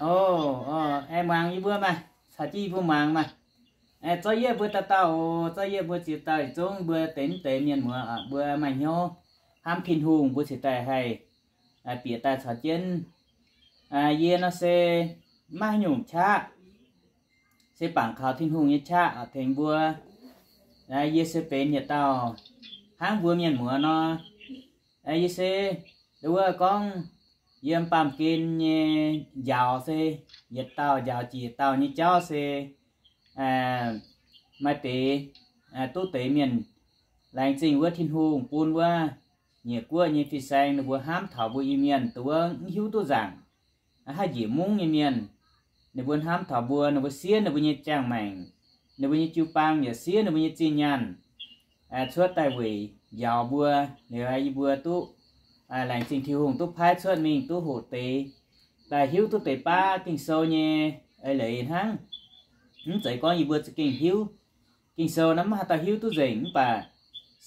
O, aengx muangx yie mbuo maah, caux jienv yie mbuo muangx maah. Zorqv yietv mbuo dauh dauh oc, zorqv yietv mbuo ziux dauh yietc zungv, mbuo deix mv deix mienh muoz, mbuo maaih hnyouv hnamv Tin-Hungh, mbuo cingx daaih haih bieqc daaih caux jienv. Yie nor se maiv haaix nyungc qaqv, se bangc kaux Tin-Hungh nyei qaqv tengx mbuo. Yie se benx yietc dauh hnangv mbuo mienh muoz nor. Yie se, wuov gorngv, yiem baamh gen nyei njaaux se yietc dauh njaaux jiex yietc dauh nyei jauv se maaih deix, duqv deix mienh laengz zingh wuov Tin-Hungh bun wuov nyiec guoqv nyei fin-saeng ninh mbuo hnamv taux mbuo Iu-Mienh dongh wuov mv hiuv duqv nzaangc, haih njiec mungv nyei mienh. Ninh mbuo hnamv taux mbuo, ninh mbuo siev ninh mbuo nyei ziangh maengc, ninh mbuo nyei jiu-baang yaac siev ninh mbuo nyei zinh nyaanh cuotv daaih weic njaaux mbuo. Liuz yie mbuo duqv laengz zingh Tin-Hungh duqv paaiv cuotv mingh duqv hoqc deix, daaih hiuv duqv deix baav Ging-Sou nyei eix leiz hnangv. Mv zeiz gorngv yie mbuo za'gengh hiuv. Ging-Sou naaiv maiv haaix dauh hiuv duqv nzengc, mv baac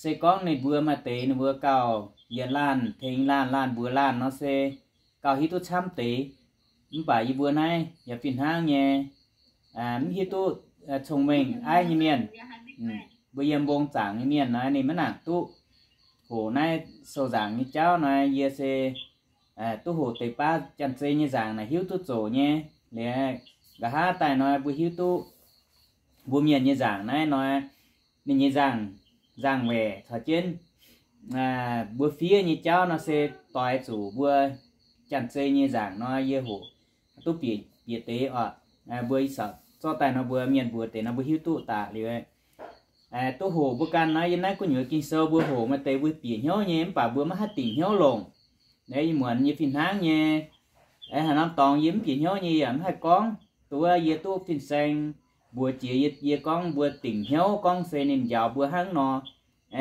se gorngv ninh mbuo maaih deix ninh mbuo gauh yietc laanh tengx laanh, laanh mbuox laanh nor se gauh hiuv duqv camv deix. Mv baac yie mbuo naaiv yaac fih hnangv nyei, mv hiuv duqv cong-mengh aiv nyei mienh, mbuo yiem mbong zaangc nyei mienh nor ninh maiv nangc duqv hoqc naaiv sou nzaangc nyei jauv nor. Yie se duqv hoqc deix baav janx-zei nyei nzaangc naaic hiuv duqv zoqc nyei. Liuz nqa'haav daaih nor mbuo hiuv duqv mbuo mienh nyei nzaangc naaiv nor, ninh nyei nzaangc, nzaangc-waeqc caux jienv mbuo fiev nyei jauv nor se doix zuqc mbuo janx-zei nyei nzaangc nor yie hoqc duqv bieqc, bieqc deix oc. Mbuo ih zanc zorqv daaih nor mbuo mienh mbuox deix nor mbuo hiuv duqv daaih liuz, duqv hoqc mbuo ganh nor yiem naaiv gu'nyuoz Ging-Sou mbuo hoqc maaih deix mbuo bieqc hnyouv nyei, mv baac mbuo maiv haih dingc hnyouv longc. Naaiv ih muonz nyei fih hnangv nyei, haaix norm dorngx yie mv bieqc hnyouv nyei yaac mv haih gorngv. Duqv yie duqv fin-saeng mbuox jiex yie, yie gorngv mbuo dingc hnyouv gorngv se ninh njaaux mbuo hnangv nor,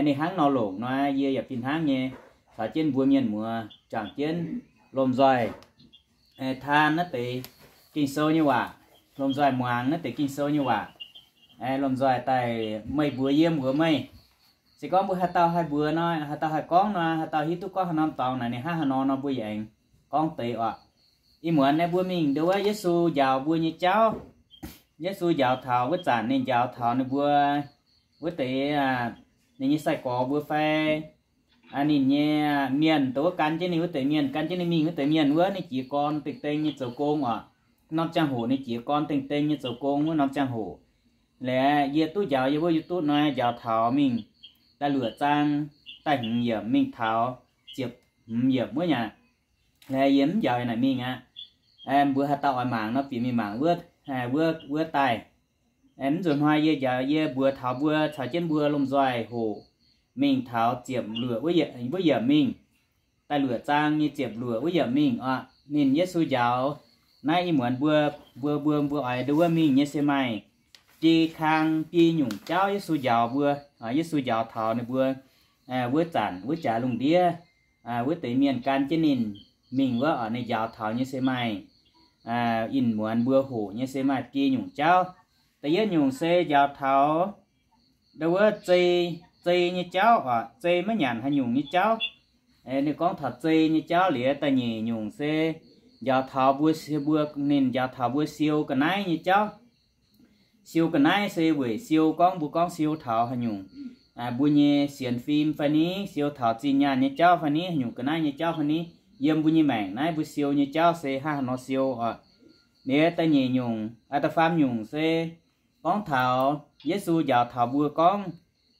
ninh hnangv nor longc nor, yie yaac fih hnangv nyei caux jienv mbuo mienh muoz juangc jienv lomh nzoih taan naaiv deix Ging-Sou nyei waac, lomh nzoih muangx naaiv deix Ging-Sou nyei waac, lomh nzoih daaih meih mbuox yie, mbuox meih. Se gorngv mbuo haaix dauh haih mbuox nor, haaix dauh haih gorngv nor, haaix dauh hiuv duqv gorngv haaix norm dorngx naaic ninh hnangv haaix nor nor mbuo yaac aengx gorngv deix oc. Ih muonz naaiv mbuo mingh ndo wuov Yesu njaaux mbuo nyei jauv. Yesu njaaux taux wuov zanc ninh njaaux taux ninh mbuo wuov deix, ninh nyei sai-gorx mbuo fai ninh nyei mienh, ndo wuov gan jienv ninh wuov deix mienh, gan jienv ninh mingh wuov deix mienh wuov, ninh jiez gorn dengh deng nyei zoux gong oc. Norm ziangh hoc ninh jiez gorn dengh deng nyei zoux gong wuov norm ziangh hoc. Liuz yie duqv njaaux yie mbuo YouTube nor njaaux taux mingh da'luoqc zaang da'hmz yiemc mingh taux ziepc hmz yiemc wuov aqv. Liuz yie mv njaaux naaic mingh aqv. Mbuo haaix dauh oix mangc nor bieqc mingh mangc wuov, wuov daaih. Mv nzunc hnoi yie njaaux, yie mbuox taux mbuo caux jienv mbuo lomh nzoih hoqc mingh taux ziepc luoqc wuov yiemc mingh, da'luoqc zaang nyei ziepc luoqc wuov yiemc mingh oc. Ninh Yesu njaaux naaiv ih muonz mbuo, mbuo, mbuo, mbuo oix ndo wuov mingh nyei se maaih biei kang biei nyungc jauv Yesu njaaux mbuo. Yesu njaaux taux ninh mbuo wuov zanc wuov jaax lungh ndiev wuov deix mienh gan jienv ninh mingh wuov oc, ninh njaaux taux nyei se maaih, ih muonz mbuo hoqc nyei se maaih biei nyungc jauv. Da'yietv nyungc se njaaux taux ndo wuov zei, zei nyei jauv oc, zei maiv nyanc haaix nyungc nyei jauv. Ninh gorngv taux zei nyei jauv. Liuz da'nyeic nyungc se njaaux taux mbuo, mbuo, ninh njaaux taux mbuo siou ga'naaiv nyei jauv. Siou ga'naaiv se weic siou gorngv mbuo gorngv siou taux haaix nyungc, mbuo nyei sienx fim fai ni, siou taux zinh nyaanh nyei jauv fai ni, haaix nyungc ga'naaiv nyei jauv fai ni, yiem mbuo nyei maengc naaiv mbuo siou nyei jauv se hnangv haaix nor siou oc. Liuz da'nyeic nyungc, da'faam nyungc se gorngv taux Yesu njaaux taux mbuo gorngv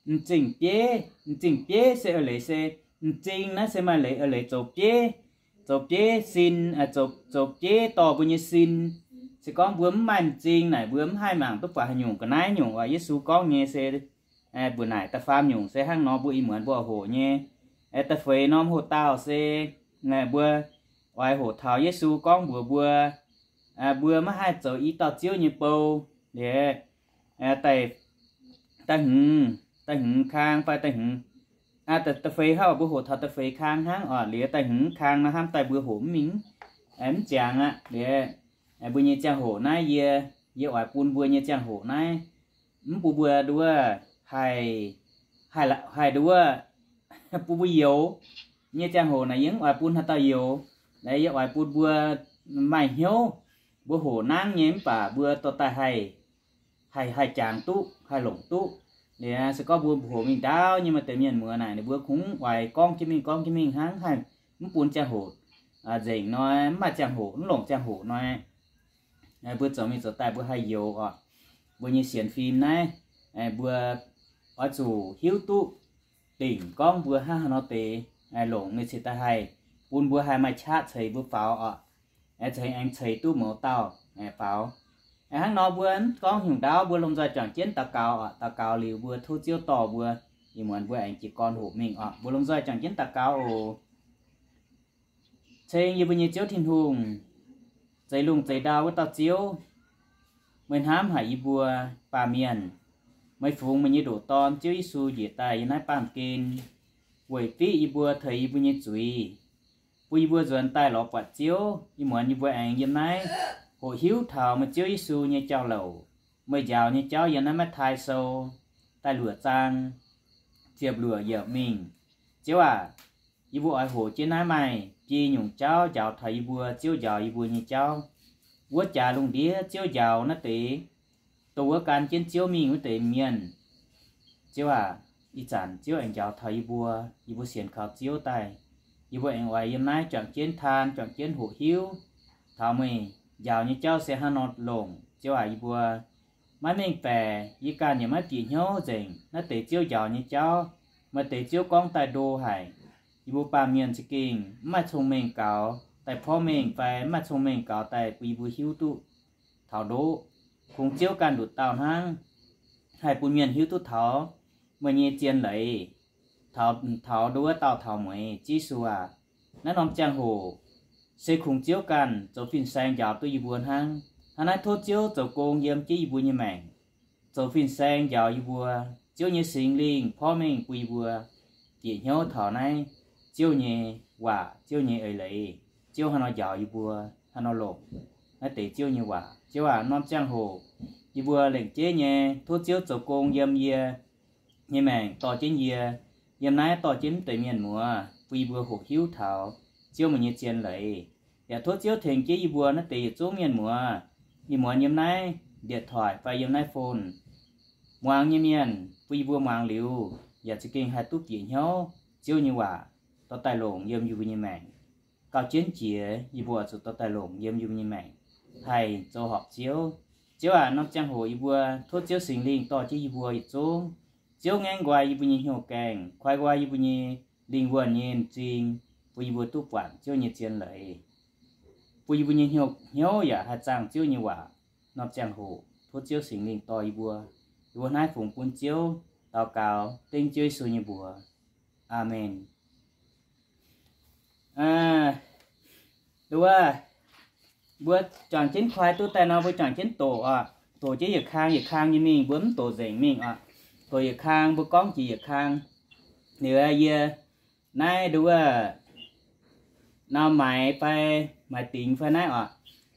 m'zing bieiv. M'zing bieiv se eix leiz se, m'zing naaiv se maaih leiz, eix leiz zoux bieiv, zoux bieiv sin, zoux bieiv dorh mbuo nyei sin. Se gorngv mbuo mv maaih m'zing naaic mbuo mv haih mangc duqv buatc haaix nyungc ga'naaiv nyungc oc. Yesu gorngv nyei se mbuo naaic da'faam nyungc se hnangv nor mbuo ih muonz mbuo hoqc nyei. Da'feix norm hoqc dauh se mbuo oix hoqc taux Yesu gorngv mbuox mbuo, mbuo maiv haih zoux i dauh Ziouv nyei bou. Liuz da'hmz, da'hmz kang fai da'hmz, da'feix hnangv oc, mbuo hoqc taux da'feix kang hnangv oc. Liuz da'hmz kang nor hnamv daaih mbuo hoqc mv mingh, mv ziangx aqv. Liuz mbuo nyei ziangh hoc naaiv yie, yie oix bun mbuo nyei ziangh hoc naaiv, mv bun mbuo nduov, haih, haih nduov, bun mbuo youx nyei ziangh hoc naaic yie mv oix bun haaix dauh youx. Naaiv yie oix bun mbuo maaih hnyouv mbuo hoqc nangv nyei mv baac mbuo dorh daaih haih, haih, haih jangx duqv, haih longc duqv. Liuz se gorngv mbuo hoqc mingh ndaauv nyei maaih deix mienh muoz naaic, ninh mbuo kungx oix gorngv jienv mingh, gorngv jienv mingh hnangv, haih mv bun ziangh hoc nzengc nor, mv maaih ziangh hoc, mv longc ziangh hoc nor. Mbuo zoux mingh zoux daaih mbuo haih youx oc. Mbuo nyei sienx fim naaiv, mbuo oix zuqc hiuv duqv dingc gorngv mbuo hnangv haaix nor deix longc ninh cingx daaih haih bun mbuo haih maaih qaqv ceix mbuo faaux oc. Ceix aengx ceix duqv mouz dauh faaux. Hnangv nor mbuo mv gorngv nyungc ndaauv, mbuo lomh nzoih juangc jienv daux gaux oc. Daux gaux liuz mbuo tov Ziouv dorh mbuo, ih muonz mbuo aengx jiez gorn hoqc mingh oc. Mbuo lomh nzoih juangc jienv daux gaux oc. Ceng yie mbuo nyei Ziouv Tin-Hungh, zeix lungh zeix ndau wuov dauh Ziouv, meih hnamv haic yie mbuo baamh mienh. Meih fungx meih nyei ndoqc Dorn, Ziouv Yesu, njiec daaih yiem naaiv baamh gen, weic fiqv yie mbuo, teix yie mbuo nyei zuiz, bun yie mbuo nzuonx daaih lorz buatc Ziouv. Ih muonz yie mbuo aengx yiem naaiv hoqc hiuv taux meih Ziouv Yesu nyei jauv-louc. Meih njaaux nyei jauv yiem naaiv Matv^taai Sou da'luoqc zaang ziepc luoqc yiemc mingh. Ziouv aac, yie mbuo oix hoqc jienv naaiv maaih biei nyungc jauv njaaux taux yie mbuo, Ziouv njaaux yie mbuo nyei jauv. Wuov jaax lungh ndiev Ziouv njaaux naaiv deix dongh wuov gan jienv Ziouv mingh wuov deix mienh. Ziouv aac, ih zanc Ziouv aengx njaaux taux yie mbuo, yie mbuo sienx kaux Ziouv daaih, yie mbuo aengx oix yiem naaiv juangc jienv taan, juangc jienv hoqc hiuv taux meih njaaux nyei jauv se hnangv nor longc. Ziouv aac, yie mbuo maiv mengh baeqc, yie ganh yaac maiv bieqc hnyouv nzengc naaiv deix Ziouv njaaux nyei jauv. Maaih deix Ziouv gorngv daaih ndo haic, yie mbuo baamh mienh za'gengh mv maaih cong-mengh gaux daaih porv mengh fai mv maaih cong-mengh gaux daaih bun yie mbuo hiuv duqv taux ndoqv. Kungx Ziouv ganh nduqc dauh hnangv haih bun mienh hiuv duqv taux meih nyei zien leiz, taux, taux nduov dauh taux mueiz. Ziouv Yesu aac, naaiv norm ziangh hoc se kungx Ziouv ganh zoux fin-saeng njaaux duqv yie mbuo hnangv. Hnangv naaiv tov Ziouv zoux gong yiem jienv yie mbuo nyei maengc, zoux fin-saeng njaaux yie mbuo. Ziouv nyei Singx Lingh porv mengh bun yie mbuo bieqc hnyouv taux naaiv Ziouv nyei waac, Ziouv nyei eix leiz, Ziouv hnangv nor njaaux yie mbuo, hnangv nor longc naaiv deix Ziouv nyei waac. Ziouv aac, norm ziangh hoc yie mbuo lengc jeiv nyei tov Ziouv zoux gong yiem yie nyei maengc, dorh jienv yie yiem naaiv, dorh jienv mv deix mienh muoz, bun yie mbuo hoqc hiuv taux Ziouv meih nyei zien leiz. Yaac tov Ziouv tengx jienv yie mbuo naaiv deix yietc zungv mienh muoz, ih muonz yiem naaiv điện thoại fai yiem naaiv phone muangx nyei mienh, bun yie mbuo muangx liuz yaac za'gengh haih duqv bieqc hnyouv Ziouv nyei waac, dorh daaih longc yiem yie mbuo nyei maengc. Gauh jienv jiex yie mbuo oix zuqc dorh daaih longc yiem yie mbuo nyei maengc, haih zoux horpc Ziouv. Ziouv aac, norm ziangh hoc yie mbuo tov Ziouv Singx Lingh dorh jienv yie mbuo yietc zungv. Ziouv ngaengv nqoi yie mbuo nyei hnyouv gaengh, koi nqoi yie mbuo nyei lingh wuonh nyei m'zing, bun yie mbuo duqv buatc Ziouv nyei zien leiz, bun yie mbuo nyei hnyouv, hnyouv yaac haih zaangh Ziouv nyei waac. Norm ziangh hoc tov Ziouv Singx Lingh dorh yie mbuo. Yie mbuo naaiv fungx bun Ziouv daux gaux dengv Ziouv Yesu nyei mbuox. Aamen. Nduov, mbuo juangc jienv koi duqv daaih nor, mbuo juangc jienv doqc oc. Doqc jienv yietc kang yietc kang nyei mingh, mbuo mv doqc nzengc mingh oc. Doqc yietc kang mbuo gorngv jiex yietc kang. Liuz yie naaiv nduov, nor maaiz fai maaiz dingx fai naaiv oc.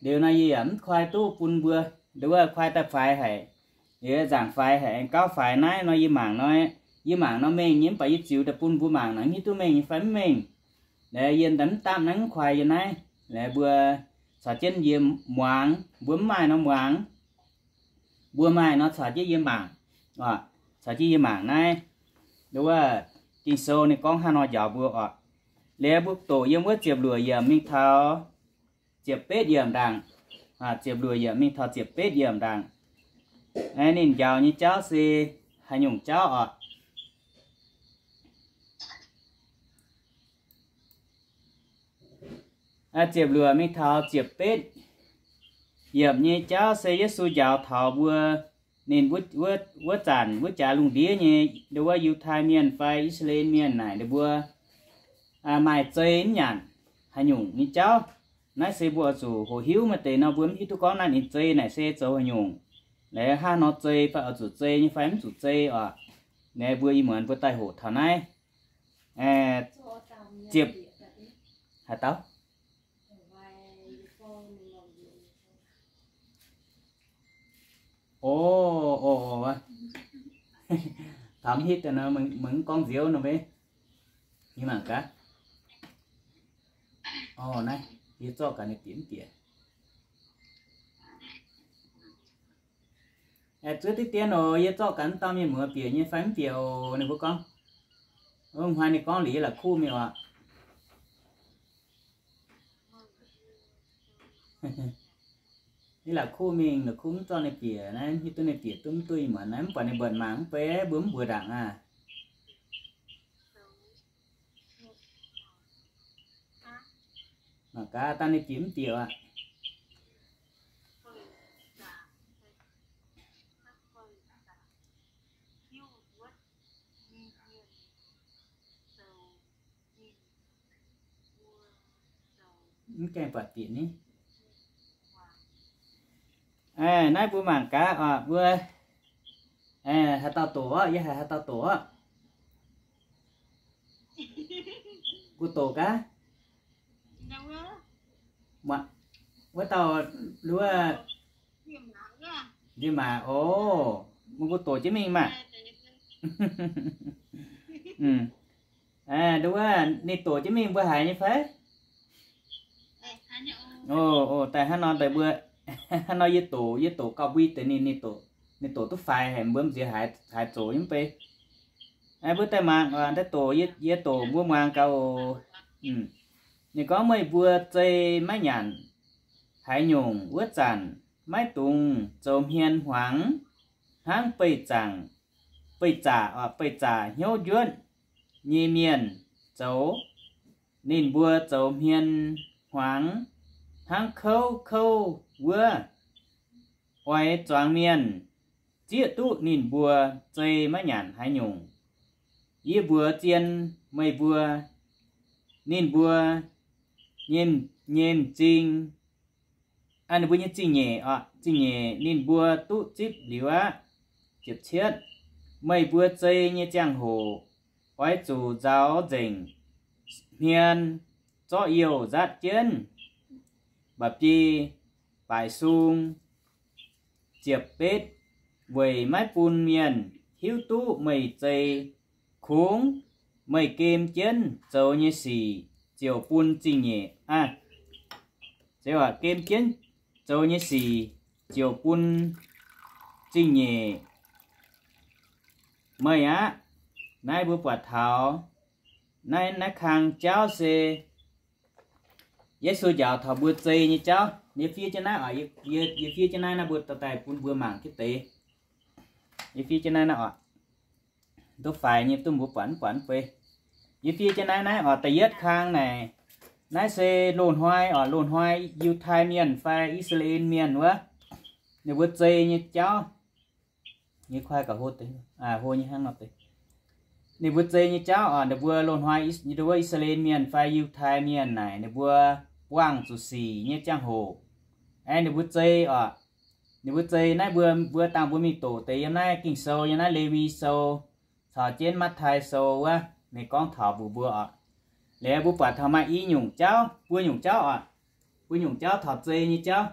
Liuz nor yie yaac mv koi duqv bun mbuo nduov koi daaih faix haic. Liuz nzaangc faix haic, aengx gauv faix naaiv nor yie mangc nor, yie mangc nor mengh nyei, mv baac yie ziux daaih bun mbuo mangc nor, hiuv duqv mengh nyei fai mv mengh. Liuz yie mv dapv naaiv mv koi yie naaiv. Liuz mbuo caux jienv yie muangx, mbuo mv maaih nor muangx. Mbuo maaih nor caux jienv yie mangc, caux jienv yie mangc naaiv. Nduov, Ging-Sou ninh gorngv hnangv nor njaaux mbuo oc. Liuz mbuo doqc yiem wuov ziepc luoqc yiemc mingh taux ziepc betv yiemc ndaangc. Ziepc luoqc yiemc mingh taux ziepc betv yiemc ndaangc. Ninh njaaux nyei jauv se haaix nyungc jauv oc? Ziepc luoqc mingh taux ziepc betv yiemc nyei jauv se Yesu njaaux taux mbuo, ninh wuov, wuov, wuov zanc wuov jaax lungh ndiev nyei nduov Yiutai Mienh fai I^saa^laa^en Mienh naaic ninh mbuo maaih zei mv nyanc haaix nyungc nyei jauv. Naaiv se mbuo oix zuqc hoqc hiuv. Maaih deix nor mbuo mv hiuv duqv gorngv naaiv ninh zei naaic se zoux haaix nyungc, laaix hnangv nor zei fai oix zuqc zei nyei fai mv zuqc zei oc. Naaiv mbuo ih muonz mbuo daaih hoqc taux naaiv ziepc, haaix dauh? O, o, o, taux mv hitv daaih nor, meih mv gorngv nziouv nor maiv, yie mangc gaax. O, naaiv yie zorqv gaax ninh bieqc mv bieqc. Aengx zuov diqv dien oc, yie zorqv gaax m'dauh mienh muoz bieqc nyei fai mv bieqc oc? Ninh mbuo gorngv, hnoi ninh gorngv liuz yie la'kuqv mingh oc. Yie la'kuqv mingh, la'kuqv mv zorqv ninh bieqc naaiv, hiuv duqv ninh bieqc duqv mv duqv ih muonz naaiv, mv baac ninh mbuoqc mangc mv bei, mbuo mv mbuox ndaangc aqv. Mangc gaax dangh ninh bieqc mv bieqc aqv. Mv gaengh buatc bieqc ni. Naaiv mbuo mangc gaax oc, mbuo haaix dauh doqc orqc? Yie haiz haaix dauh doqc orqc? Mbuo doqc gaax. Wuov dauh, wuov, ndie maac oc. Mbuo doqc jienv mingh maah. Wuov, ninh doqc jienv mingh mbuo haiz nyei fai? Oc, daaih hnangv nor deix mbuo, hnangv nor yie doqc, yie doqc gauh mbui deix ninh, ninh doqc duqv faix haic, mbuo mv nziex haaix zoux nyei mv bei. Mbuo daaih mangc, daaih doqc, yie doqc mbuo muangx gaax oc. Ninh gorngv, meih mbuo zei maiv nyanc haaix nyungc wuov zanc, maiv dungx zoux hmien hmuangx hnangv beih zaangc, beih zaqc, beih zaqc hnyouv njuotv nyei mienh zoux. Ninh mbuo zoux hmien hmuangx hnangv kouv kouv wuov. Oix zuangx mienh zieqv duqv ninh mbuo zei maiv nyanc haaix nyungc. Yie mbuox zien meih mbuo, ninh mbuo nyei, nyei m'zing, ninh mbuo nyei zingh nyeic, zingh nyeic ninh mbuo duqv zipv liuz aqv. Ziepc cietv, meih mbuo zei nyei ziangh hoc oix zuqc nzaaux nzengc hmien, zorqv youh nzaatv jienv mba'biei baaic sung. Ziepc betv, weic maiv bun mienh hiuv duqv meih zei. Kungx meih gem jienv zoux nyei sic ziouc bun zingh nyeic, gem jienv zoux nyei sic ziouc bun zingh nyeic. Meih aqv. Naaiv mbuo buatc taux naaiv, naaiv kang jauv se Yesu njaaux taux mbuo zei nyei jauv. Yie fiev jienv naaiv oc, yie fiev jienv naaiv, naaiv mbuo daaih bun mbuo mangc jienv deix. Yie fiev jienv naaiv, naaiv oc. Duqv faix nyei, duqv mbuo buatc mv buatc mv bei. Yie fiev jienv naaiv, naaiv oc, da'yietv kang naaic. Naaiv se loz-hnoi oc, loz-hnoi Yiutai Mienh fai I^saa^laa^en Mienh wuov, ninh mbuo zei nyei jauv. Yie kuaai ga'hlo deix, hlo nyei hnangv nor deix. Ninh mbuo zei nyei jauv oc, ninh mbuo loz-hnoi, wuov I^saa^laa^en Mienh fai Yiutai Mienh naaic, ninh mbuo buangh zuqc sic nyei ziangh hoc, aengx ninh mbuo zei oc. Ninh mbuo zei naaiv, mbuo, mbuo dangh mbuo mingh doqc deix yiem naaiv Ging-Sou, yiem naaiv Lewi Sou caux jienv Matv^tai Sou wuov, ninh gorngv taux mbuox mbuo oc. Liuz mbuo buatc taux maaih i nyungc jauv, buo nyungc jauv oc. Buo nyungc jauv taux zei nyei jauv.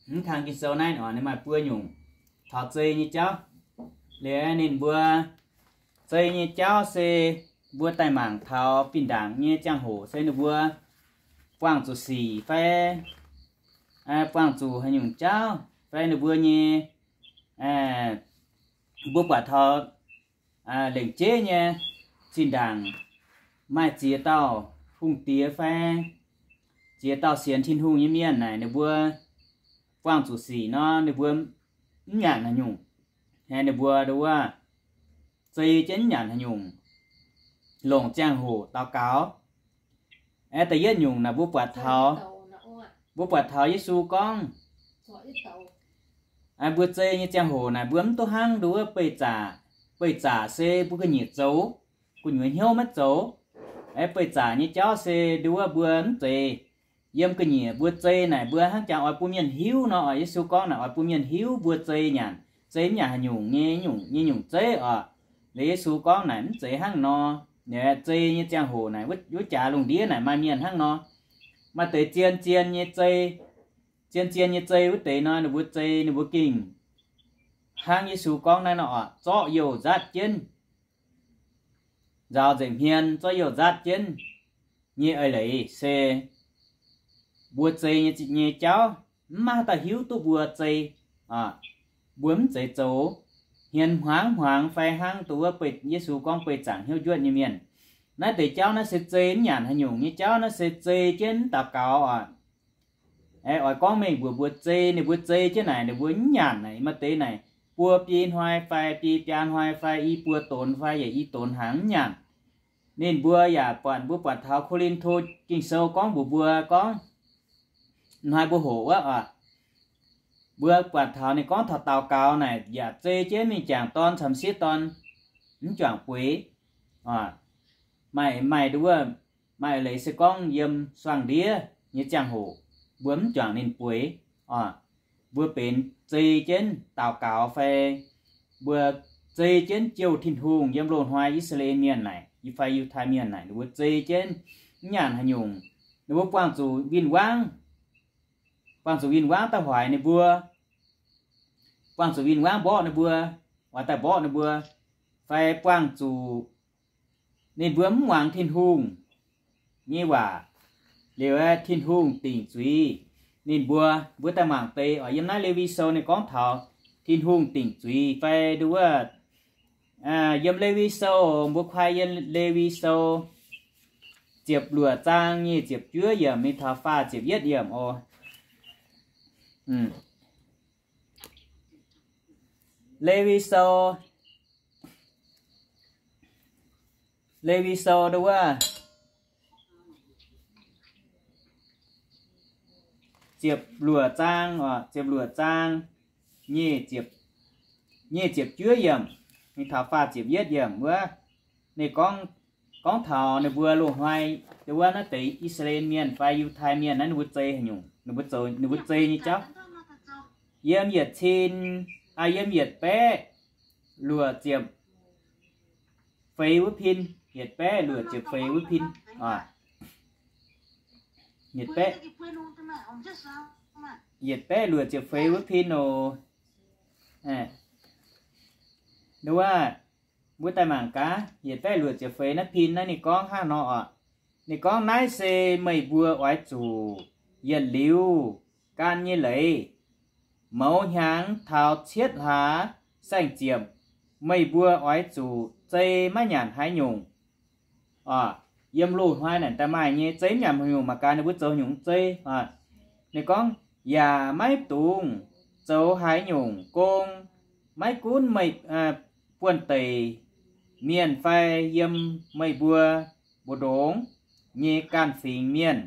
Mv kang Ging-Sou naaiv oc, ninh maaih buo nyungc taux zei nyei jauv. Liuz ninh mbuo zei nyei jauv se mbuo daaih mangc taux fih ndaangc nyei ziangh hoc se ninh mbuo buangh zuqc sic fai buangh zuqc haaix nyungc jauv fai ninh mbuo nyei, mbuo buatc taux lengc jeiv nyei zinh ndaangc maaih ziex dauh hungh diex fai ziex dauh sienx Tin-Hungh nyei mienh naaic, ninh mbuo buangh zuqc sic nor, ninh mbuo mv nyanc haaix nyungc. Ninh mbuo nduov zei jienv mv nyanc haaix nyungc, longc ziangh hoc daux gaux. Aeqv, da'yietv nyungc naaic mbuo buatc taux, mbuo buatc taux Yesu gorngv, mbuo zei nyei ziangh hoc naaic mbuo mv duqv hnangv nduov beih zaqc. Beih zaqc se mbuo ga'nyiec zoux, gu'nyuoz hnyouv maiv zoux. Aeqv, beih zaqc nyei jauv se nduov mbuo mv zeiz yiem ga'nyiec mbuo zei naaic mbuo hnangv jangx oix bun mienh hiuv nor. Oix Yesu gorngv naaic oix bun mienh hiuv mbuo zei nyanc, zei mv nyanc haaix nyungc nyei nyungc nyei nyungc zeiv oc. Liuz Yesu gorngv naaic mv zeiz hnangv nor. Zei nyei ziangh hoc naaic wuov jaax lungh ndiev naaic maaih mienh hnangv nor. Maaih deix zien zien nyei zei, zien zien nyei zei wuov deix nor, ninh mbuo zei ninh mbuo gengh hnangv Yesu gorngv naaiv nor oc, zorqv youh nzaatv jienv, nzaaux nzengc hmien, zorqv youh nzaatv jienv nyei eix leiz se mbuo zei nyei, nyei jauv mv maaih haaix dauh hiuv duqv mbuo zei oc. mbuo mv zeiz zoux hmien hmuangx hmuangx fai hnangv duqv wuov Yesu gorngv beih zaangc hnyouv njuotv nyei mienh. Naaiv deix jauv naaiv se zei mv nyanc haaix nyungc nyei jauv, naaiv se zei jienv mv daux gaux oc. Oix gorngv mengh mbuox mbuo zei, ninh mbuo zei jienv naaic ninh mbuo mv nyanc naaic, maaih deix naaic buo biei hnoi fai biei biaa hnoi fai i buo donx fai yaac i donx hnaangx mv nyanc. Ninh mbuo yaac buatc, mbuo buatc taux Ko^lin^to Ging-Sou gorngv mbuox mbuo gorngv, hnoi mbuo hoqc wuov oc, mbuo buatc taux ninh gorngv taux daux gaux naaic yaac zei jienv mingh jangc dorn camv sieqv dorn mv juangc bueix. Maaih, maaih nduov, maaih leiz se gorngv yiem suangx-ndiev nyei ziangh hoc mbuo mv juangc ninh bueix. Mbuo benx zei jienv daux gaux fai mbuo zei jienv jouh Tin-Hungh yiem loz-hnoi I^saa^laa^en Mienh naaic fai Yiutai Mienh naaic ninh mbuo zei jienv mv nyanc haaix nyungc. Ninh mbuo buangh zuqc win-wangv, buangh zuqc win-wangv daaih hoic ninh mbuo, buangh zuqc win-wangv mborqv ninh mbuo, oix daaih mborqv ninh mbuo, fai buangh zuqc ninh mbuo mv muangx Tin-Hungh nyei waac, liuz Tin-Hungh dingc zuiz ninh mbuo. Mbuo daaih mangc deix oc, yiem naaiv Lewi Sou ninh gorngv taux Tin-Hungh dingc zuiz fai nduov, yiem Lewi Sou, mbuo kuaai yiem Lewi Sou ziepc luoqc zaang nyic ziepc juov yiemc mingh taux faah ziepc yietv yiemc oc. Lewi Sou, Lewi Sou nduov, ziepc luoqc zaang, ziepc luoqc zaang nyic ziepc juov yiemc mingh taux faah ziepc yietv yiemc wuov, ninh gorngv, gorngv taux ninh mbuo loz-hnoi, nduov, naaiv deix I^saa^laa^en Mienh fai Yiutai Mienh naaiv ninh mbuo zei haaix nyungc, ninh mbuo zoux, ninh mbuo zei nyei jauv. Yiem yietc cin, yiem yietc baeqv luoqc ziepc feix wuov pin, yietc baeqv luoqc ziepc feix wuov pin, yietc baeqv, yietc baeqv luoqc ziepc feix wuov pin oc. Nduov, mbuo daaih mangc gaax, yietc baeqv luoqc ziepc feix naaiv pin naaiv ninh gorngv hnangv nor oc. Ninh gorngv, naaiv se meih mbuo oix zuqc yietc liuz gan nyei leiz. Mouz hnyangx taux cietv hlaax saeng-ziepc, meih mbuo oix zuqc zei maiv nyanc haaix nyungc. Yiem loz-hnoi naaic daaih maaih nyei zei mv nyanc haaix nyungc mangc gaax ninh mbuo zoux nyungc mv zei. Ninh gorngv, yaac maiv dungx zoux haaix nyungc gong, maiv gunv meih buonv-deic mienh fai yiem meih mbuo mbu'ndongx nyei ganh fingx mienh,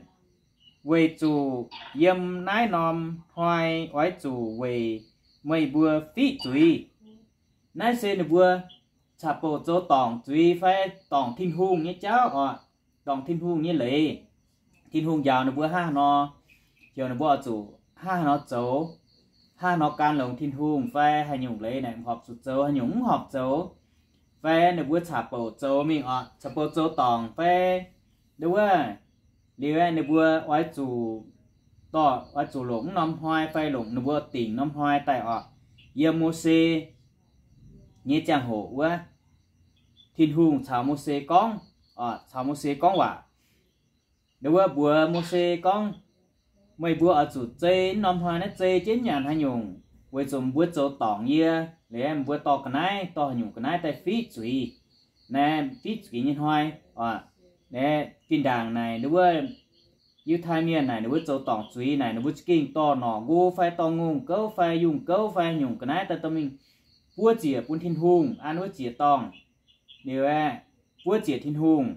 weic zuqc yiem naaiv norm hnoi oix zuqc weic meih mbuo fiqv zuiz. Naaiv se ninh mbuo caqv-bouc zoux dorngc zuiz fai dorngc Tin-Hungh nyei jauv oc, dorngc Tin-Hungh nyei leiz. Tin-Hungh njaaux ninh mbuo hnangv haaix nor, heuc ninh mbuo oix zuqc hnangv haaix nor zoux, hnangv haaix nor gan longx Tin-Hungh fai haaix nyungc leiz naaic horpc zuqc zoux, haaix nyungc mv horpc zoux, fai ninh mbuo caqv-bouc zoux mingh oc, caqv-bouc zoux dorngc fai nduov, liuz ninh mbuo oix zuqc dorh, oix zuqc longc mv norm hnoi fai longc ninh mbuo dingc norm hnoi daaih oc. Yiem Mose nyei ziangh hoc wuov, Tin-Hungh caux Mose gorngv, caux Mose gorngv waac. Ninh mbuo mbuox Mose gorngv, meih mbuo oix zuqc zei mv norm hnoi naaiv zei jienv nyanc haaix nyungc, weic zuqc mbuo zoux dorngc yie, liuz mbuo dorh ga'naaiv, dorh haaix nyungc ga'naaiv daaih fiqv zuiz, naaiv fiqv zuiz nyei hnoi. Naaiv zinh ndaangc naaic ninh mbuo Yiutai Mienh naaic ninh mbuo zoux dorngc zuiz naaic ninh mbuo za'gengh dorh norqc nqo fai dorh ngongh gouv fai yungh gouv fai haaix nyungc ga'naaiv daaih dorh mingh buov ziec bun Tin-Hungh an wuov ziec-dorngh. Liuz aeqv, buov ziec Tin-Hungh,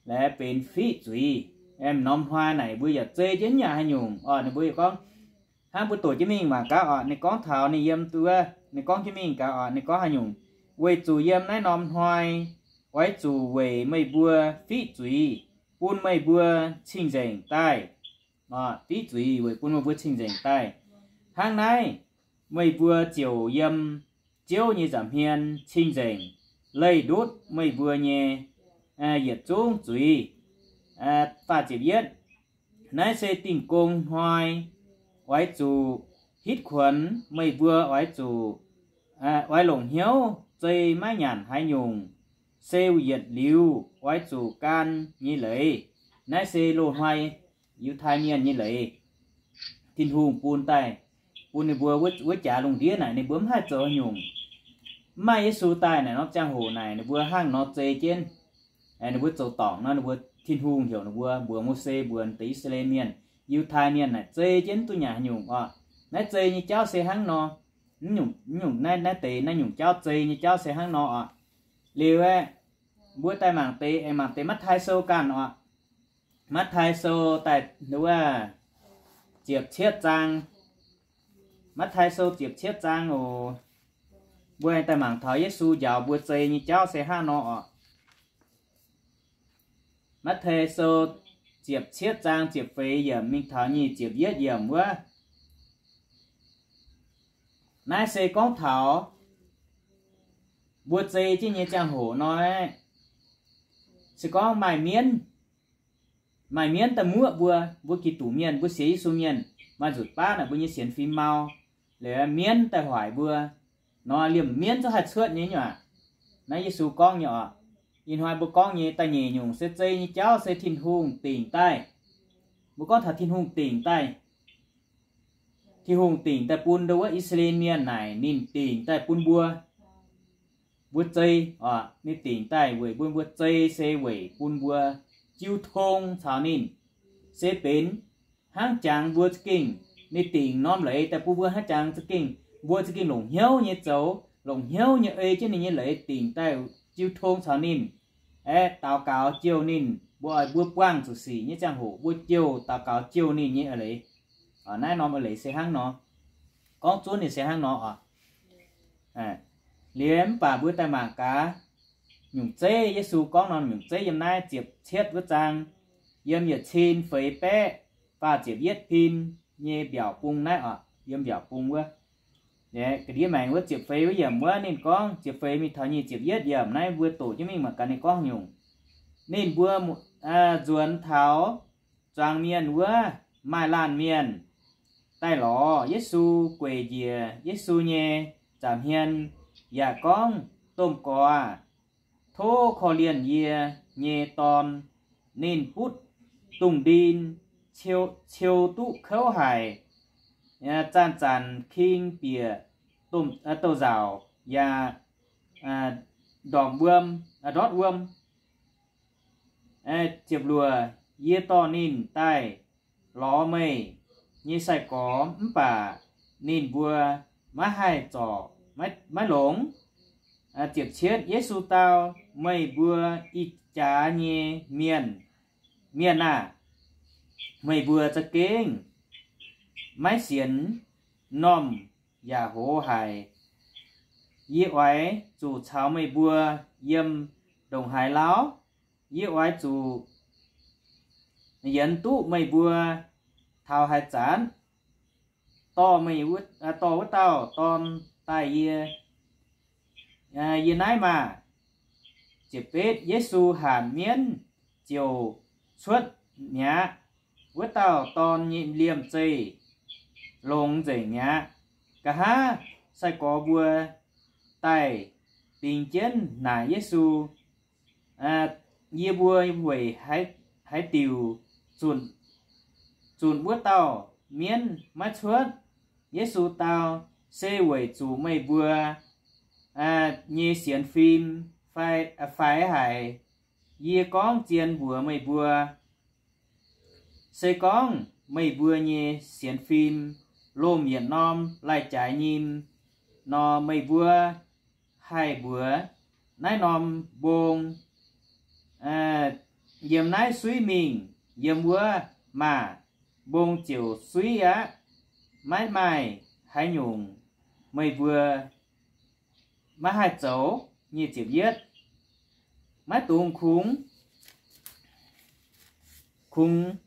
laaix benx fiqv zuiz. Aeqv, norm hnoi naaic mbuo yaac zei jienv nyanc haaix nyungc oc. Ninh mbuo yaac gorngv, hnangv mbuo doqc jienv mingh mangc gaax oc. Ninh gorngv taux ninh yiem duqv, ninh gorngv jienv mingh gaax oc. Ninh gorngv haaix nyungc, weic zuqc yiem naaiv norm hnoi oix zuqc weic meih mbuo fiqv zuiz, bun meih mbuo cing-nzengc daaih. Fiqv zuiz weic bun meih mbuo cing-nzengc daaih. Hnangv naaiv, meih mbuo ziouc yiem Ziouv nyei nza'hmien cing-nzengc, leih ndutv meih mbuo nyei yietc zungv zuiz. Faah ziepc yietv, naaiv se Dingh Gong Hnoi, oix zuqc hitv kuonx meih mbuo oix zuqc, oix longc hnyouv zei maiv nyanc haaix nyungc, se yietc liuz oix zuqc gan nyei leiz. Naaiv se loz-hnoi Yiutai Mienh nyei leiz, Tin-Hungh bun daaih. bun ninh mbuo wuov jaax lungh ndiev naaic ninh mbuo mv haih zoux haaix nyungc. Mv maaih Yesu daaih naaic norm ziangh hoc naaic ninh mbuo hnangv nor zei jienv. Ninh mbuo zoux dorngc nor ninh mbuo, Tin-Hungh heuc ninh mbuo, mbuox Mose mbuox deix I^saa^laa^en Mienh, Yiutai Mienh naaic zei jienv duqv nyanc haaix nyungc oc. Naaiv zei nyei jauv se hnangv nor. Nyungc, nyungc naaiv, naaiv deix naaiv nyungc jauv, zei nyei jauv se hnangv nor oc. Liuz aeqv, mbuo daaih mangc deix, aengx mangc deix Matv^tai Sou ganh oc. Matv^tai Sou daaih wuov ziepc cietv zaang. Matv^tai Sou ziepc cietv zaang oc. Mbuo aengx daaih mangc taux Yesu njaaux mbuo zei nyei jauv se hnangv nor oc. Matv^tai Sou ziepc cietv zaang ziepc feix yiemc mingh taux nyic ziepc yietv yiemc wuov. Naaiv se gorngv taux mbuo zei jienv nyei ziangh hoc nor, se gorngv maaih mienv, maaih mienv daaih muoqv mbuo, mbuo Giduc Mienh, mbuo sienx Yesu Mienh, maaih nzutc baav naaic mbuo nyei sienx fim mau, liuz mienv daaih hoic mbuo, nor liemh mienv zungv haih cuotv nyei nyuoqc. Naaiv Yesu gorngv nyei oc. Ih hnoi mbuo gorngv nyei da'nyeic nyungc se zei nyei jauv se Tin-Hungh dingc daaih. Mbuo gorngv taux Tin-Hungh dingc daaih, Tin-Hungh dingc daaih bun ndo wuov I^saa^laa^en Mienh naaic ninh dingc daaih bun mbuo, mbuo zei oc. Ninh dingc daaih weic bun mbuo zei se weic bun mbuo jiu tong caux ninh, se benx hnangv jangx mbuo za'gengh, ninh dingc norm leiz daaih bun mbuo hnangv jangx za'gengh, mbuo za'gengh longc hnyouv nyei zoux, longc hnyouv nyei ei jienv ninh nyei leiz dingc daaih jiu tong caux ninh, aeqv, daux gaux jouh ninh, mbuo oix mbuo buangh zuqc sic nyei ziangh hoc mbuo jouh daux gaux jouh ninh nyei eix leiz. Naaiv norm eix leiz se hnangv nor, gorngv zunv ninh se hnangv nor oc. Liuz mv baac mbuo daaih mangc gaax nyungc zeiv, Yesu gorngv norm nyungc zeiv yiem naaiv ziepc cietv wuov zaang, yiem yietc cin feix baeqv faah ziepc yietv pin nyei mbiaauc bung naaiv oc, yiem mbiaauc bung wuov. Ga'ndiev maengx wuov ziepc feix wuov yiemc wuov ninh gorngv, ziepc feix mingh taux nyic ziepc yietv yiemc naaiv mbuo doqc jienv mingh mangc gaax ninh gorngv nyungc. Ninh mbuo nzuonx taux zuangx mienh wuov, maaih laanh mienh daaih lorz Yesu, gueic njiec Yesu nyei nza'hmien yaac gorngv, Domh Gorx aah! Tov korv-lienh yie nyei dorn. Ninh butv dungz ndin, ciou duqv kouv haic. Zanc-zanc king bieqc douz-nzauc yaac ndorpc wuom, ndortv wuom. Ziepc luoqc, yie dorh ninh daaih lorz meih nyei sai-gorx, mv baac ninh mbuo maiv haih zorc, maiv longx. Ziepc cietv, Yesu dau, Meih mbuo ih jaax nyei mienh, mienh aah! Meih mbuo za'gengh maiv sienx m'normh yaac hoz haic. Yie oix zuqc caux meih mbuo yiem ndongc haaix lauh? Yie oix zuqc yienx duqv meih mbuo taux haaix zanc? Dorh meih, dorh wuov dauh dorn daaih yie, yie naaiv maah! Ziepc betv, Yesu hanc mienv ziouc cuotv mi'aqv. Wuov dauh dorn nyei liemh zeih longx nzengc mi'aqv. Nqa'haav sai-gorx mbuo daaih bingx jienv naaic Yesu, Yie mbuo weic haaix diuc zunc wuov dauh mienv maiv cuotv? Yesu dau, Se weic zuqc meih mbuo nyei sienx fim faix haic. Yie gorngv zien mbuox meih mbuo, se gorngv meih mbuo nyei sienx fim lomh yietc norm lai-jaaix nyim nor, meih mbuo haih mbuox naaiv norm mbong, Yiem naaiv suiv mingh yiem wuov maah! Mbong ziouc suiv aqv. Maiv maaih haaix nyungc meih mbuo maiv haih zoux. Nyic ziepc yietv, maiv dungx kungx, kungx,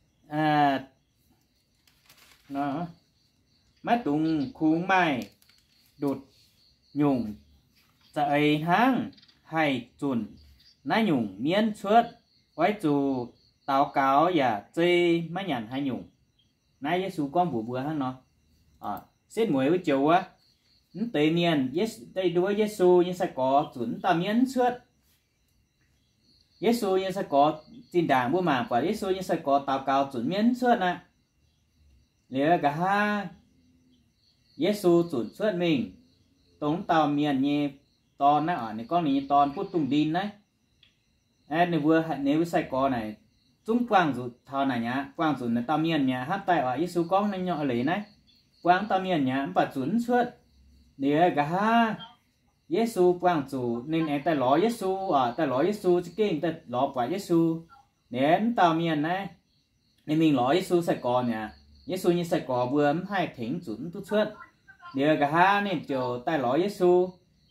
maiv dungx kungx maaih ndutc nyungc za'eix hnangv haih zunc naaiv nyungc mienv cuotv. Oix zuqc daux gaux yaac zei maiv nyanc haaix nyungc. Naaiv Yesu gorngv mbuox mbuo hnangv nor. Setv mueiz wuov joux wuov, mv deix mienh, wuov Yesu nyei sai-gorx zunc mv dauh mienv mv cuotv. Yesu nyei sai-gorx, zinh ndaangc mbuo mangc buatc Yesu nyei sai-gorx daux gaux zunc mienv mv cuotv aqv. Liuz nqa'haav Yesu zunc cuotv mingh dongh wuov dauh mienh nyei dorn naaiv oc. Ninh gorngv ninh nyei dorn butv dungh ndin naaiv. Ninh mbuo, ninh mbuo sai-gorx naaic zungv buangh zuqc taux naaic mi'aqv, buangh zuqc naaic dauh mienh mi'aqv, hnamv daaih oc. Yesu gorngv naaiv nyei eix leiz naaiv, buangh dauh mienh mi'aqv, mv baac zunc mv cuotv. Liuz nqa'haav Yesu buangh zuqc ninh aengx daaih lorz Yesu oc, daaih lorz Yesu, za'gengh daaih lorz buatc Yesu. Liuz wuov dauh mienh naaiv, ninh mingh lorz Yesu sai-gorx mi'aqv. Yesu nyei sai-gorx mbuo mv haih tengx, mv zunc mv duqv cuotv. Liuz nqa'haav ninh ziouc daaih lorz Yesu.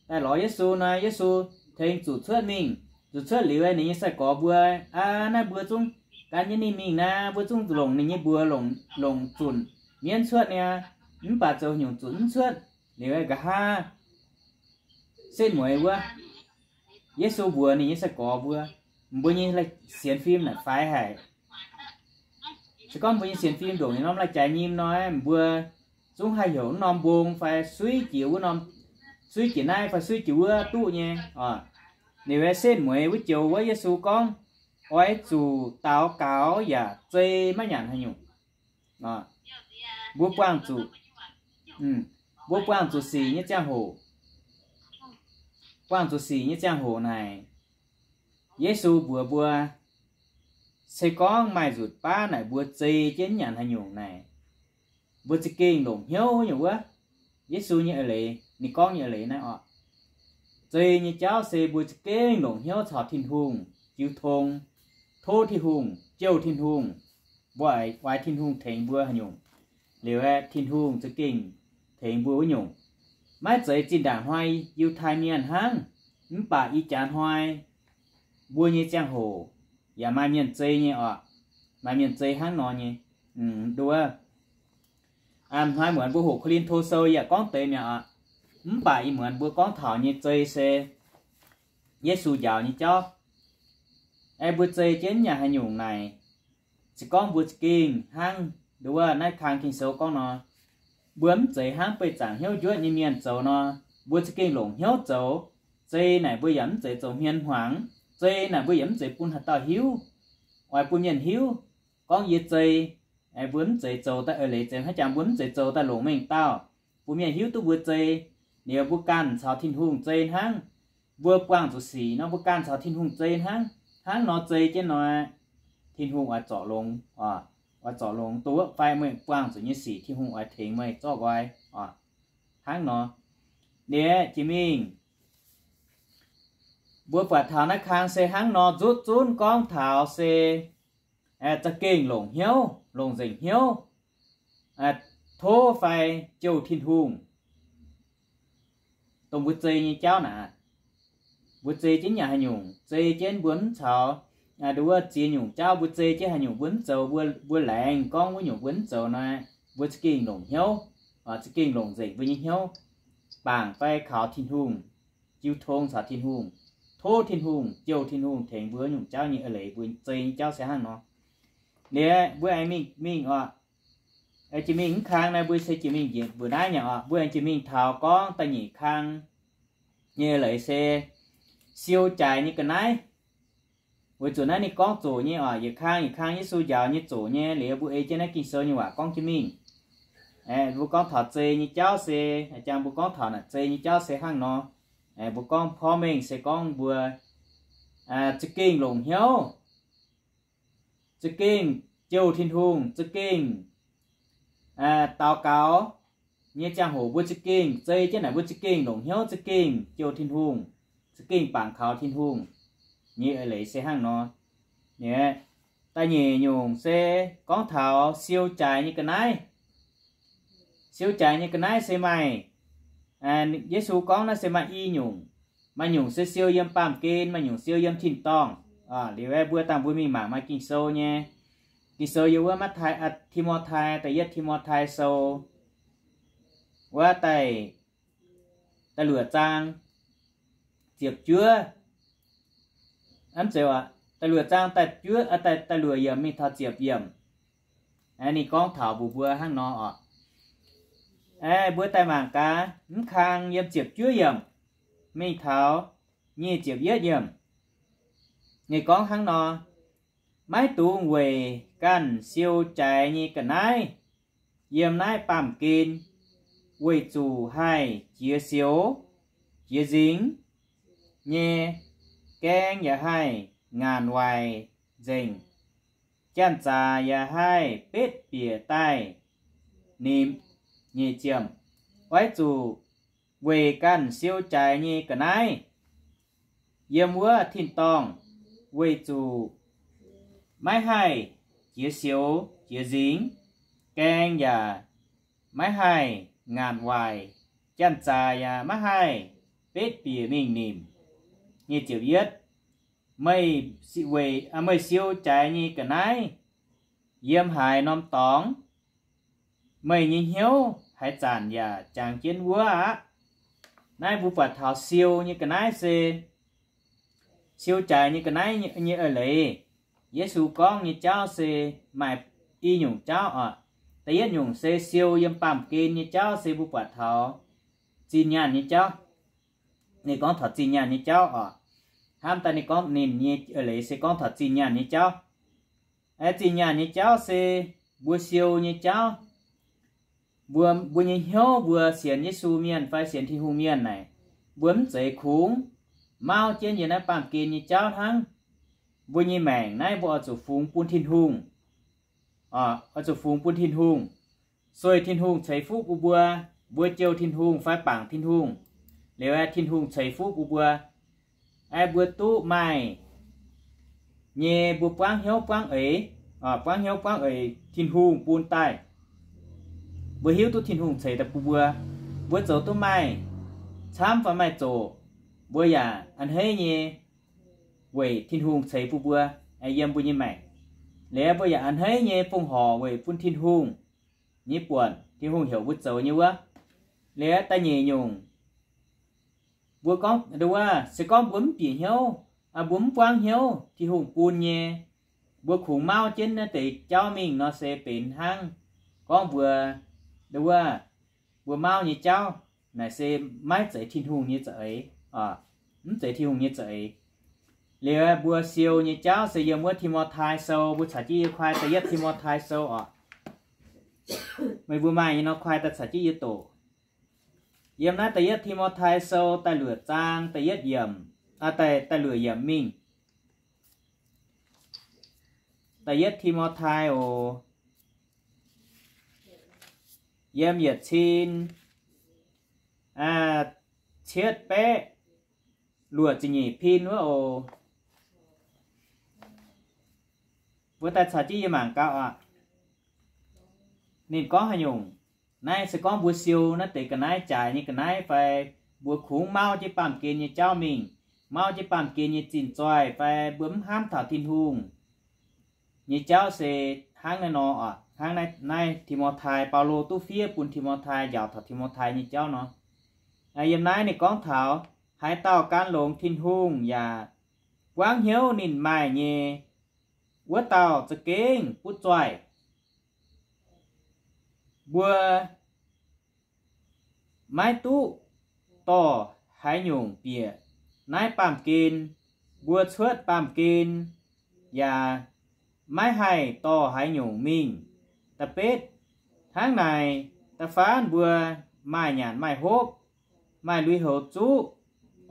Daaih lorz Yesu nor, Yesu tengx zuqc cuotv mingh. Zuqc cuotv liuz, ninh nyei sai-gorx mbuo, aa, naaiv mbuo zungv gan jienv ninh mingh naaic, mbuo zungv longc ninh nyei mbuox longc, longc zunc mienv cuotv niaa, mv baac zoux nyungc zunc mv cuotv. Liuz nqa'haav setv mueiz wuov, Yesu mbuox ninh nyei sai-gorx mbuo, mbuo nyei sienx fim naaic faix haic. Se gorngv mbuo nyei sienx fim ndongc ninh norm lai-jaaix nyim nor, mbuo zungv haih heuc wuov norm mbong fai suiv jiex wuov norm, suiv jiex naaiv fai suiv jiex wuov duqv nyei oc. Liuz setv mueiz wuov joux wuov Yesu gorngv, oix zuqc daux gaux yaac zei maiv nyanc haaix nyungc. Mbuo buangh zuqc, mbuo buangh zuqc sic nyei ziangh hoc, buangh zuqc sic nyei ziangh hoc naaic, Yesu mbuox mbuo, se gorngv maaih nzutc baav naaic mbuo zei jienv nyanc haaix nyungc naaic, mbuo za'gengh longc hnyouv nyei wuov. Yesu nyei eix leiz, ninh gorngv nyei eix leiz naaiv oc. Zei nyei jauv se mbuo za'gengh longc hnyouv caux Tin-Hungh jiu tong, tov Tin-Hungh, jouh Tin-Hungh. Mbuo oix Tin-Hungh tengx mbuo haaix nyungc, liuz aeqv, Tin-Hungh za'gengh tengx mbuo wuov nyungc. Maiv zeiz zinh ndaangc hnoi Yiutai Mienh hnangv, mv baac ih jaax hnoi mbuo nyei ziangh hoc yaac maaih mienh zei nyei oc. Maaih mienh zei hnangv nor nyei. Nduov, hnoi muonz mbuo hoqc Ko^lin^to Sou yaac gorngv deix mi'aqv oc. Mv baac ih muonz mbuo gorngv taux nyei zei se Yesu njaaux nyei jauv. Aeqv, mbuo zei jienv nyanc haaix nyungc naaic, se gorngv mbuo za'gengh hnangv nduov naaiv kang Ging-Sou gorngv nor, mbuo mv zeiz hnangv beih zaangc hnyouv njuotv nyei mienh zoux nor, mbuo za'gengh longc hnyouv zoux. Zei naaic mbuo yaac mv zeiz zoux hmien hmuangx. Zei naaic mbuo yaac mv zeiz bun haaix dauh hiuv, oix bun mienh hiuv gorngv yie zei. Mbuo mv zeiz zoux daaih eix leiz zeiz hnangv jangx, mbuo mv zeiz zoux daaih longc mengh dauh bun mienh hiuv duqv mbuo zei. Liuz mbuo ganh caux Tin-Hungh zei hnangv. Mbuo buangh zuqc sic nor, mbuo ganh caux Tin-Hungh zei hnangv. Hnangv nor zei jienv nor, Tin-Hungh oix zorc longx, oix zorc longx duqv fai meih buangh zuqc nyei sic Tin-Hungh oix tengx meih zorqv nqoi oc. Hnangv nor, liuz jiex mingh mbuo buatc taux naaiv kang se hnangv nor nzutv zunv gorngv taux se za'gengh longc hnyouv, longc nzengc hnyouv tov fai jouh Tin-Hungh. Dongh mbuo zei nyei jauv naaic, mbuo zei jienv nyanc haaix nyungc, zei jienv mbuo mv caux nduov ziex nyungc jauv, mbuo zei jienv haaix nyungc mbuo mv zoux, mbuo, mbuo laengz gorngv wuov nyungc mbuo mv zoux nor, mbuo za'gengh longc hnyouv, za'gengh longc nzengc mbuo nyei hnyouv bangc fai kaux Tin-Hungh, jiu tong caux Tin-Hungh, tov Tin-Hungh, jouh Tin-Hungh tengx mbuo nyungc jauv nyei eix leiz, mbuo zei nyei jauv se hnangv nor. Liuz mbuo aengx mingh, mingh oc. Jiex mingh mv kang naaiv mbuo se jiex mingh njiec mbuo naaiv nyei oc. Mbuo aengx jiex mingh taux gorngv da'nyeic kang nyei eix leiz se siou jaaix nyei ga'naaiv. Weic zuqc naaiv ninh gorngv zoqc nyei oc, yietc kang yietc kang Yesu njaaux nyei zoqc nyei. Liuz mbuo ei jienv naaiv Ging-Sou nyei waac gorngv jienv mingh. Mbuo gorngv taux zei nyei jauv se, jang mbuo gorngv taux naaic zei nyei jauv se hnangv nor. Mbuo gorngv porv mengh se gorngv mbuo za'gengh longc hnyouv, za'gengh jouh Tin-Hungh, za'gengh daux gaux nyei ziangh hoc mbuo za'gengh zei jienv naaic, mbuo za'gengh longc hnyouv, za'gengh jouh Tin-Hungh, za'gengh bangc kaux Tin-Hungh nyei eix leiz se hnangv nor. Da'nyeic nyungc se gorngv taux siou jaaix nyei ga'naaiv. Siou jaaix nyei ga'naaiv se maaih, Yesu gorngv naaiv se maaih i nyungc. Maaih nyungc se siou yiem baamh gen, maaih nyungc siou yiem tin-dorngh. Liuz mbuo dangh mbuo mingh mangc maaih Ging-Sou nyei. Ging-Sou yiem wuov Matv^tai, Ti^mo^tai, da'yietv Ti^mo^tai Sou wuov da'luoqc zaang ziepc juov, mv zeiz, da'luoqc zaang da'juov, da'luoqc yiemc mingh taux ziepc yiemc. Ninh gorngv taux mbuox mbuo hnangv nor oc. Mbuo daaih mangc gaax, mv kang yiem ziepc juov yiemc mingh taux nyic ziepc yietv yiemc. Ninh gorngv hnangv nor, maiv dungx weic ganh siou jaaix nyei ga'naaiv yiem naaiv baamh gen weic zuqc haih jiex sioux jiex nzingx nyei, gaeng yaac haih ngaanc waaic nzengc, janx-zaac yaac haih betv bieqc daaih nimc. Nyic ziepc, oix zuqc weic ganh siou jaaix nyei ga'naaiv yiem wuov tin-dorngh, weic zuqc maiv haih jiex sioux jiex nzingx, gaeng yaac maiv haih ngaanc waaic, janx-zaac yaac maiv haih betv bieqc mingh nimc. Nyic ziepc yietv, meih, meih siou jaaix nyei ga'naaiv yiem haaix norm dorngx, meih nyei hnyouv haaix zanc yaac jangx jienv wuov aqv. Naaiv mbuo buatc taux siou nyei ga'naaiv se, siou jaaix nyei ga'naaiv nyei eix leiz. Yesu gorngv nyei jauv se maaih i nyungc jauv oc. Da'yietv nyungc se siou yiem baamh gen nyei jauv se mbuo buatc taux zinh nyaanh nyei jauv. Ninh gorngv taux zinh nyaanh nyei jauv oc. Hnamv daaih ninh gorngv ninh nyei eix leiz se gorngv taux zinh nyaanh nyei jauv. Zinh nyaanh nyei jauv se mbuo siou nyei jauv. Mbuo, mbuo nyei hnyouv, mbuo sienx Yesu mienh fai sienx Tin-Hungh mienh naaic, mbuo mv zeiz kungx mauv jienv yiem naaiv baamh gen nyei jauv hnangv. Mbuo nyei maengc naaiv mbuo oix zuqc fungx bun Tin-Hungh. Oix zuqc fungx bun Tin-Hungh. Sueih Tin-Hungh ceix fuqv bun mbuo, mbuo jouh Tin-Hungh fai bangc Tin-Hungh, liuz aeqv, Tin-Hungh ceix fuqv bun mbuo. Aeqv, mbuo duqv maaih nyei mbuo buangv hnyouv buangv eix, buangv hnyouv buangv eix Tin-Hungh bun daaih. Mbuo hiuv duqv Tin-Hungh ceix daaih bun mbuo. Mbuo zoux duqv maaih camv fai maaih zoqc, mbuo yaac a'hneiv nyei weic Tin-Hungh ceix bun mbuo yiem mbuo nyei maengc. Liuz mbuo yaac a'hneiv nyei fongc horc weic bun Tin-Hungh nyei buonc, Tin-Hungh heuc mbuo zoux nyei wuov. Liuz da'nyeic nyungc, mbuo gorngv wuov se gorngv mbuo mv bieqc hnyouv, mbuo mv buangv hnyouv Tin-Hungh bun nyei, mbuo kungx mauv jienv naaiv deix jauv mingh nor se benx hnangv gorngv mbuo, wuov, mbuo mauv nyei jauv naaic se maiv zeiz Tin-Hungh nyei za'eix, mv zeiz Tin-Hungh nyei za'eix. Liuz mbuo siou nyei jauv se yiem wuov Ti^mo^tai Sou, mbuo caux jienv yie kuaai da'yietv Ti^mo^tai Sou oc. Meih mbuo maaih nyei nor kuaai daaih caux jienv yie doqc. Yiem naaiv da'yietv Ti^mo^tai Sou da'luoqc zaang da'yietv yiemc, da'luoqc yiemc mingh. Da'yietv Ti^mo^tai oc. Yiem yietc cin cietv baeqv luoqc ziepc nyeic pin wuov oc. Mbuo daaih caux jienv yie mangc gaax aqv. Ninh gorngv haaix nyungc? Naaiv se gorngv mbuo siou naaiv deix ga'naaiv, jaaix nyei ga'naaiv fai mbuo kungx mauv jienv baamh gen nyei jauv mingh, mauv jienv baamh gen nyei zinh zoih fai mbuo mv hnamv taux Tin-Hungh nyei jauv se hnangv naaiv nor oc. Hnangv naaiv Ti^mo^tai, Baulo duqv fiev bun Ti^mo^tai, njaaux taux Ti^mo^tai nyei jauv nor. Yiem naaiv ninh gorngv taux haaix dauh gan longx Tin-Hungh yaac buangv hnyouv ninh maaih nyei, wuov dauh za'gengh butv zoih. Mbuo maiv duqv dorh haaix nyungc bieqc naaiv baamh gen, mbuo cuotv baamh gen yaac maiv haih dorh haaix nyungc mingh. Da'betv, hnangv naaic, da'faanh mbuo maaih nyanc maaih hopv, maaih lui-houx zuqv,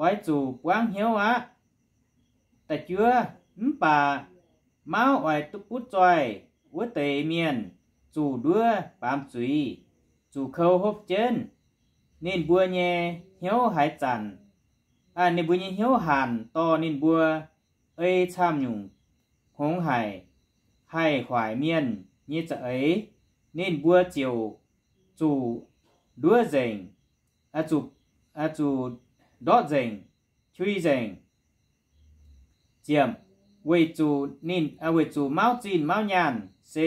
oix zuqc buangv hnyouv aqv. Da'juov, mv baac mauv oix duqv butv zoih wuov deix mienh zuqc nduov baamz zuiz, zuqc kou hopv jienv. Ninh mbuo nyei hnyouv haaix zanc, ninh mbuo nyei hnyouv hanc dorh ninh mbuo ei camv nyungc hngongx haic, haih huaaic mienh nyei za'eix, ninh mbuo ziouc zuqc nduov nzengc, zuqc ndortv nzengc, qui nzengc. Ziemc, weic zuqc ninh, weic zuqc mauv zinh mauv nyaanh se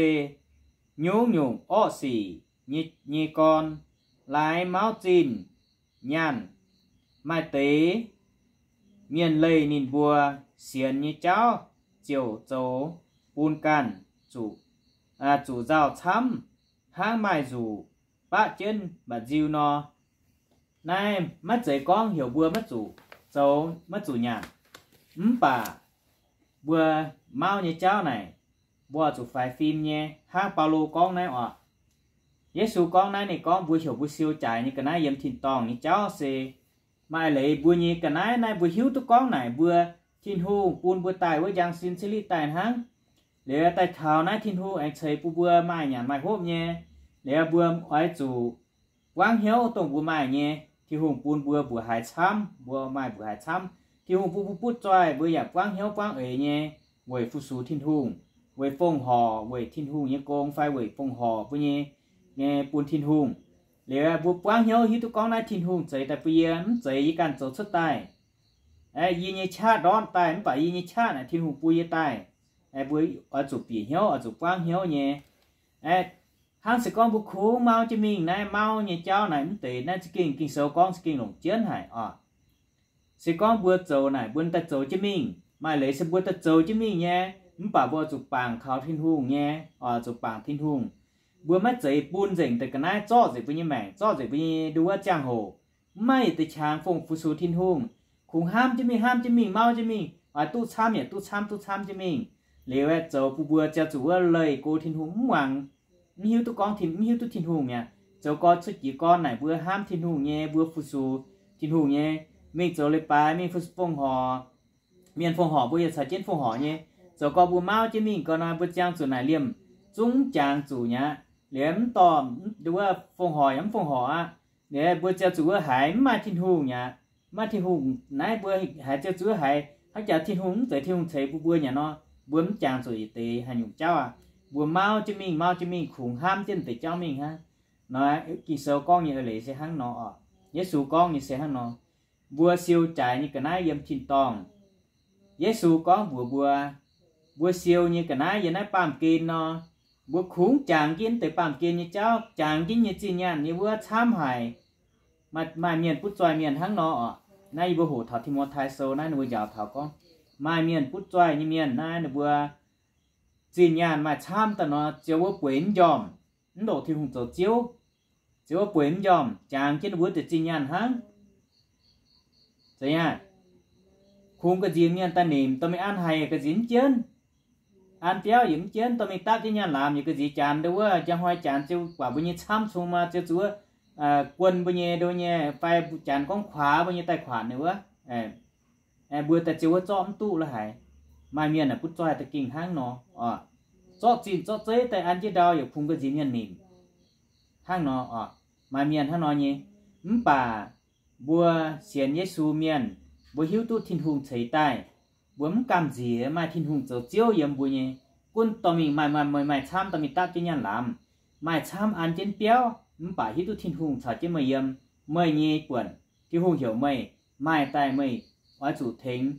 nyungc-nyungc orqv sic nyei gorn. Laaix mauv zinh nyaanh, maaih deix mienh leih ninh mbuo sienx nyei jauv ziouc zoux bun ganh zuqc, zuqc nzauh camv, hnangv maaih nzuqc baqv jienv mba'nziu nor. Naaiv maiv zeiz gorngv heuc mbuo maiv zuqc zoux maiv zuqc nyanc. Mv baac mbuo mauv nyei jauv naaic, mbuo zuqc faix fim nyei, hnangv Baulo gorngv naaiv oc. Yesu gorngv naaiv, ninh gorngv mbuo heuc mbuo siou jaaix nyei ga'naaiv yiem tin-dorngh nyei jauv se maaih leiz mbuo nyei ga'naaiv naaiv mbuo hiuv duqv gorngv naaic mbuo, Tin-Hungh bun mbuo daaih wuov njang sin cietv liqv daaih hnangv. Liuz daaih taux naaiv Tin-Hungh aengx ceix bun mbuo maaih nyanc maaih hopv nyei. Liuz mbuo oix zuqc buangv hnyouv dongh mbuo maaih nyei. Tin-Hungh bun mbuo mbuoqc haiz camv, mbuo maaih mbuoqc haiz camv. Tin-Hungh bun mbuo butv zoih, mbuo yaac buangv hnyouv buangv eix nyei weic fu-sux Tin-Hungh, weic fongc horc weic Tin-Hungh nyei gong fai weic fongc horc mbuo nyei, nyei bun Tin-Hungh. Liuz mbuo buangv hnyouv hiuv duqv gorngv naaiv Tin-Hungh zeix daaih bun yie, mv zeiz yie ganh zoux cuotv daaih. Yie nyei qaqv ndortv daaih mv baac yie nyei qaqv naaic Tin-Hungh bun yie daaih. Mbuo oix zuqc bieqc hnyouv, oix zuqc buangv hnyouv nyei. Hnangv se gorngv mbuo kungx mauv jienv mingh naaiv, mauv nyei jauv naaic mv deix naaiv za'gengh Ging-Sou gorngv za'gengh longc jienv haic oc. Se gorngv mbuo zoux naaic mbuo daaih zoux jienv mingh, maaih leiz se mbuo daaih zoux jienv mingh nyei, mv baac mbuo oix zuqc bangc kaux Tin-Hungh nyei, oix zuqc bangc Tin-Hungh. Mbuo maiv zeiz bun nzengc deix ga'naaiv zorqv nzengc mbuo nyei maengc, zorqv nzengc mbuo nyei nduov ziangh hoc, mv maaih yietc deix qangx fongc fu-sux Tin-Hungh. Kungx hnamv jienv mingh, hnamv jienv mingh, mauv jienv mingh, oix duqv camv yaac duqv camv, duqv camv jienv mingh. Liuz aeqv, zoux bun mbuo ziouc zuqc wuov leih go Tin-Hungh mv muangx, mv hiuv duqv gorngv Tin, mv hiuv duqv Tin-Hungh mi'aqv. Zoux gorx cuotv jiez gorn naaic mbuo hnamv Tin-Hungh nyei, mbuo fu-sux Tin-Hungh nyei, mingh zoux leiz-baaix, mingh fu-sux fongc horc, mienh fongc horc mbuo yaac caux jienv fongc horc nyei. Zoux gorx mbuo mauv jienv mingh gau nor, mbuo ziangh zuqc naaic liemh zungv mv jangx zuqc mi'aqv. Liuz mv dorh, nduov fongc horc yaac mv fongc horc aqv. Liuz mbuo ziouc zuqc wuov haiz mv maaih Tin-Hungh mi'aqv. Mv maaih Tin-Hungh naaiv mbuo haiz ziouc zuqc wuov haiz hnangv jaax Tin-Hungh mv zeiz Tin-Hungh ceix bun mbuo nyei nor, mbuo mv jangx zuqc yietc deix haaix nyungc jauv aqv. Mbuo mauv jienv mingh, mauv jienv mingh, kungx hnamv jienv deix jauv mingh hnangv. Nor Ging-Sou gorngv nyei eix leiz se hnangv nor oc. Yesu gorngv nyei se hnangv nor. Mbuo siou jaaix nyei ga'naaiv yiem tin-dorngh. Yesu gorngv mbuox mbuo, mbuo siou nyei ga'naaiv yiem naaiv baamh gen nor, mbuo kungx jangx jienv deix baamh gen nyei jauv, jangx jienv nyei zinh nyaanh nyei wuov camv haic. Maaih, maaih mienh butv zoih mienh hnangv nor oc. Naaiv yie mbuo hoqc taux Ti^mo^tai Sou naaiv ninh mbuo njaaux taux gorngv, maaih mienh butv zoih nyei mienh naaiv ninh mbuo zinh nyaanh maaih camv daaih nor, ziouc wuov bueix mv njormh, mv ndongc Tin-Hungh zoux Ziouv. Ziouc wuov bueix mv njormh, jangx jienv ninh mbuo deix zinh nyaanh hnangv. Zeiz aqv. Kungx ga'nziex mienh daaih nimc, dorh mingh an haic yaac ga'nziex mv jienv, an biauv yaac mv jienv, dorh mingh dapv jienv nyaanh lamz yaac ga'nziex janx, nduov wuov njang hnoi janx ziouc buatc mbuo nyei camv cong maah, ziouc zuqc wuov guon mbuo nyei nduov nyei fai janx gorngv kuax mbuo nyei daaih kuanc ninh wuov. Mbuo daaih ziouc wuov zorqv mv duqv la'haic. Maaih mienh naaic butv zoih da'gengh hnangv nor oc. Zorqv zinh zorqv zeiv daaih an jienv ndau yaac kungx ga'nziex mienh nimc hnangv nor oc. Maaih mienh hnangv nor nyei. Mv baac mbuo sienx Yesu mienh, mbuo hiuv duqv Tin-Hungh ceix daaih, mbuo mv gamh nziex maaih Tin-Hungh zoux Ziouv yiem mbuo nyei. Gunv dorh mingh maaih, maaih, maaih, maaih camv dorh mingh dapv jienv nyaanh lamz, maaih camv an jienv biauv, mv baac hiuv duqv Tin-Hungh caux jienv meih yiem. Meih nyei buonc, Tin-Hungh heuc meih maaih daaih meih oix zuqc tengx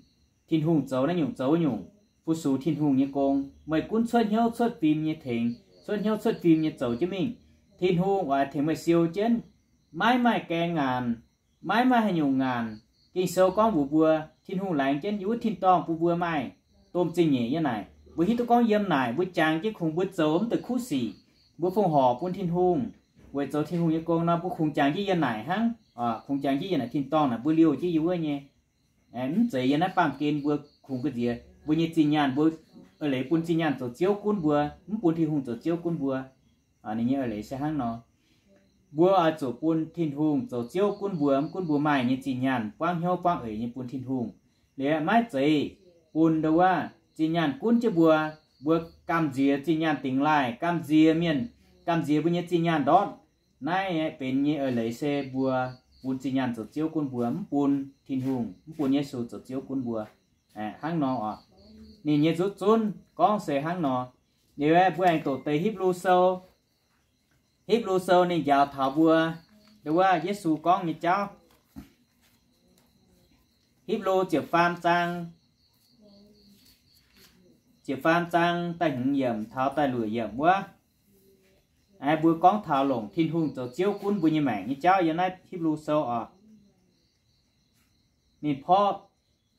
Tin-Hungh zoux naaiv nyungc zoux wuov nyungc, fu-sux Tin-Hungh nyei gong. Meih gunv cuotv hnyouv cuotv fim nyei tengx, cuotv hnyouv cuotv fim nyei zoux jienv mingh. Tin-Hungh oix tengx meih siou jienv, maiv maaih gaeng ngaanc, maiv maaih haaix nyungc ngaanc. Ging-Sou gorngv mbuox mbuo, Tin-Hungh laengz jienv yiem wuov tin-dorngh bun mbuo maaih domh zingh nyeic yiem naaic. Mbuo hiuv duqv gorngv yiem naaic mbuo jangx jienv kungx mbuo zoux mv deix kuv sic, mbuo fongc horc bun Tin-Hungh, weic zoux Tin-Hungh nyei gong nor, mbuo kungx jangx jienv yiem naaic hnangv. Kungx jangx jienv yiem naaic tin-dorngh naaic, mbuo liouh jienv yiem wuov nyei. Mv zeiz yiem naaiv baamh gen mbuo kungx ga'nziex, mbuo nyei zinh nyaanh mbuo eix leiz bun zinh nyaanh zoux Ziouv gunv mbuo, mv bun Tin-Hungh zoux Ziouv gunv mbuo. Ninh nyei eix leiz se hnangv nor. Mbuo oix zuqc bun Tin-Hungh zoux Ziouv gunv mbuo, mv gunv mbuo maaih nyei zinh nyaanh buangv hnyouv buangv eix nyei bun Tin-Hungh. Liuz maiv zeiz bun nduov wuov zinh nyaanh gunv jienv mbuo, mbuo gamh nziex zinh nyaanh dingx laaih, gamh nziex mienh, gamh nziex mbuo nyei zinh nyaanh ndortv. Naaiv benx nyei eix leiz se mbuo bun zinh nyaanh zoux Ziouv gunv mbuo, mv bun Tin-Hungh, mv bun Yesu zoux Ziouv gunv mbuo. Hnangv nor oc. Ninh nyei nzutv zunv gorngv se hnangv nor. Liuz mbuo aengx doqc deix Hipv^lu Sou. Hipv^lu Sou ninh njaaux taux mbuo nduov wuov Yesu gorngv nyei jauv. Hipv^lu ziepc faam zaang, ziepc faam zaang da'hmz yiemc taux da'luoqc yiemc wuov, mbuo gorngv taux longc Tin-Hungh zoux Ziouv gunv mbuo nyei maengc nyei jauv yiem naaiv Hipv^lu Sou oc. Ninh porv,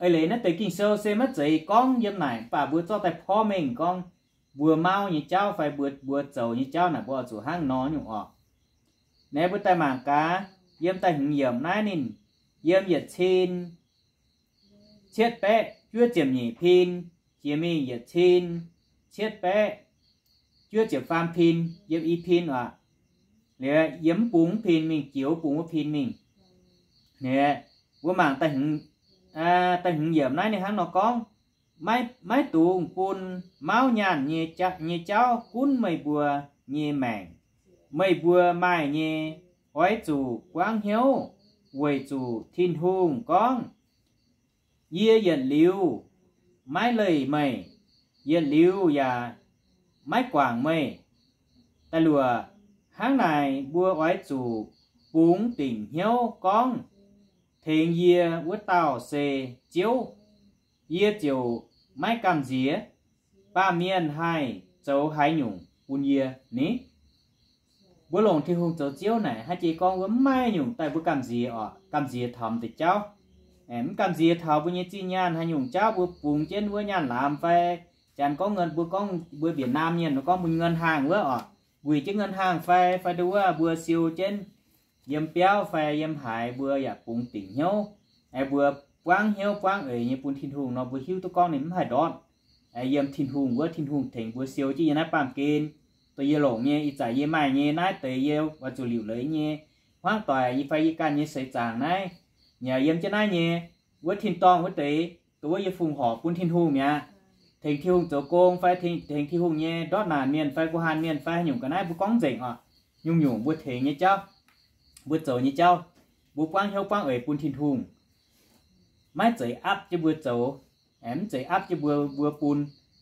eix leiz naaiv deix Ging-Sou se maiv zeiz gorngv yiem naaic, mv baac mbuo zorqv daaih porv mengh gorngv mbuo mauv nyei jauv fai mbuo, mbuo zoux nyei jauv naaic mbuo oix zuqc hnangv nor nyungc oc. Naaiv mbuo daaih mangc gaax, yiem da'hmz yiemc naaiv ninh, yiem yietc cin cietv baeqv juov ziepc nyeic pin, jiex mingh yietc cin cietv baeqv juov ziepc faam pin, yiem i pin oc. Liuz yiem mv bung mv pin mingh, jiex wuov bung wuov pin mingh. Liuz mbuo mangc da'hmz, da'hmz yiemc naaiv ninh hnangv nor gorngv, maiv, maiv dungx bun mauv nyaanh nyei jauv, nyei jauv gunv meih mbuo nyei maengc. Meih mbuo maaih nyei, oix zuqc buangv hnyouv, weic zuqc Tin-Hungh gorngv, Yie yietc liuz maiv leih meih, yietc liuz yaac maiv guangc meih. Da'luoqc, hnangv naaic mbuo oix zuqc bungx dingc hnyouv gorngv, Tengx yie wuov dauh se Ziouv. Yie ziouc maiv gamh nziex, baamh mienh haih zoux haaix nyungc bun yie ni? Mbuo longc Tin-Hungh zoux Ziouv naaic, haaix jiex gorngv wuov maiv nyungc daaih mbuo gamh nziex oc, gamh nziex taux m'deix jauv. Mv gamh nziex taux mbuo nyei zinh nyaanh haaix nyungc jauv mbuo bungx jienv wuov nyaanh laamz fai, janx gorngv, mbuo gorngv mbuo Việt Nam mienh gorngv mbuo เงินห้าง wuov oc, wuic jienv เงินห้าง fai, fai nduov wuov mbuo siou jienv yiem biauv fai yiem haaix mbuo yaac bungx dingc hnyouv, mbuo buangv hnyouv buangv eix nyei bun Tin-Hungh nor, mbuo hiuv duqv gorngv ninh mv haih ndortv. Yiem Tin-Hungh wuov, Tin-Hungh tengx mbuo siou jienv yiem naaiv baamh gen, dongh yie longc nyei, ih zanc yie maaih nyei naaiv deix yie oix zuqc liuc leiz nyei hmuangv doic fai yie ganh nyei seix zaangc naaiv, yaac yiem jienv naaiv nyei wuov tin-dorngh wuov deix, dongh wuov yie fungc horc bun Tin-Hungh mi'aqv. Tengx Tin-Hungh zoux gong fai tengx Tin-Hungh nyei ndortv naanc mienh fai nqu haanh mienh fai haaix nyungc ga'naaiv mbuo gorngv nzengc oc. Nyungc-nyungc mbuo tengx nyei jauv, mbuo zoux nyei jauv, mbuo buangv hnyouv buangv eix bun Tin-Hungh. Maiv zeiz aapv jienv mbuo zoux, mv zeiz aapv jienv mbuo, mbuo bun,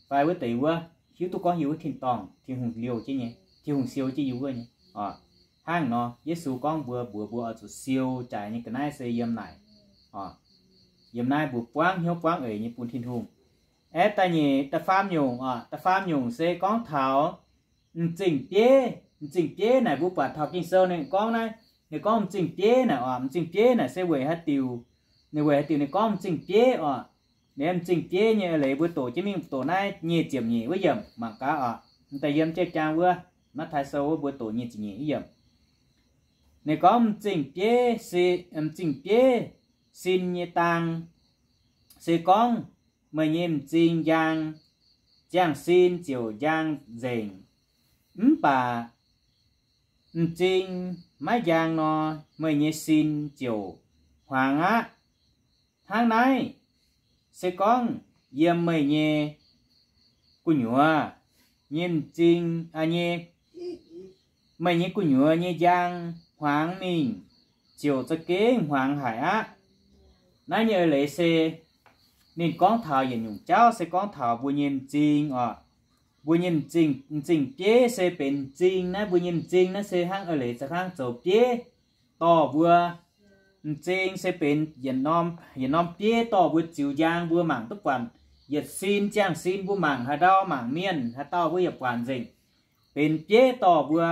fai wuov deix wuov hiuv duqv gorngv yie wuov tin-dorngh Tin-Hungh liouh jienv nyei, Tin-Hungh siou jienv yie wuov nyei. Hnangv nor Yesu gorngv mbuo, mbuox mbuo oix zuqc siou jaaix nyei ga'naaiv se yiem naaic, yiem naaiv mbuo buangv hnyouv buangv eix nyei bun Tin-Hungh. Aeqv, da'nyeic, da'faam nyungc oc, da'faam nyungc se gorngv taux m'zing bieiv. M'zing bieiv naaic mbuo buatc taux Ging-Sou ninh gorngv naaiv, ninh gorngv m'zing bieiv naaic oc, m'zing bieiv naaic se weic haaix diuc? Ninh weic haaix diuc ninh gorngv m'zing bieiv oc? Ninh m'zing bieiv nyei eix leiz mbuo doqc jienv mingh, doqc naaiv nyic ziepc nyeic wuov yiemc mangc gaax oc. Da'yiem jienv jang wuov, Matv^taai Sou wuov mbuo doqc nyic ziepc nyeic wuov yiemc. Ninh gorngv m'zing bieiv, m'zing bieiv sin nyei dang, se gorngv meih nyei m'zing njang, ziangh sin ziouc njang nzengc. Mv baac m'zing maiv njang nor, meih nyei sin ziouc hmuangx aqv. Hnangv naaiv, se gorngv yiem meih nyei gu'nyuoz nyei m'zing, nyei, meih nyei gu'nyuoz nyei njang hmuangx mingh, ziouc za'gengh hmuangx haic aqv. Naaiv nyei eix leiz se ninh gorngv taux yietc nyungc jauv se gorngv taux mbuo nyei m'zing oc. Mbuo nyei m'zing, m'zing bieiv se benx m'zing naaiv, mbuo nyei m'zing naaiv se hnangv eix leiz za'gengh zoux bieiv dorh mbuo. M'zing se benx yietc norm, yietc norm bieiv dorh mbuo ziux njang, mbuo mangc duqv buatc yietc sin ziangh sin, mbuo mangc haaix ndau, mangc mienh haaix dauh mbuo yaac buatc nzengc. Benx bieiv dorh mbuo,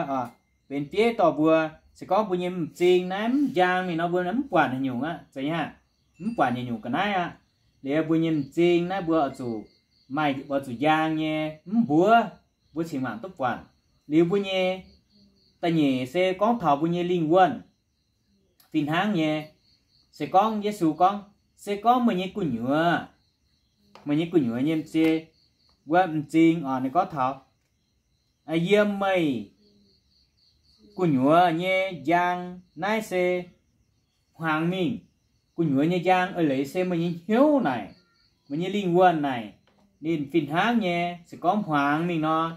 benx bieiv dorh mbuo. Se gorngv mbuo nyei m'zing naaiv mv njang mingh nor, mbuo mv buatc haaix nyungc aqv, zeiz aqv, mv buatc nyei nyungc ga'naaiv aqv. Liuz mbuo nyei m'zing naaiv mbuo oix zuqc maaih, oix zuqc njang nyei, mv mbuov mbuo cingx mangc duqv buatc. Liuz mbuo nyei da'nyeic se gorngv taux mbuo nyei lingh wuonh. Fih hnangv nyei, se gorngv Yesu gorngv, se gorngv meih nyei gu'nyuoz, meih nyei gu'nyuoz nyei m'zing, wuov m'zing oc, ninh gorngv taux yiem meih gu'nyuoz nyei njang naaiv se hmuangx mingh. Gu'nyuoz nyei njang eix leiz se meih nyei hnyouv naaic, meih nyei lingh wuonh naaic, ninh fih hnangv nyei se gorngv hmuangx mingh nor,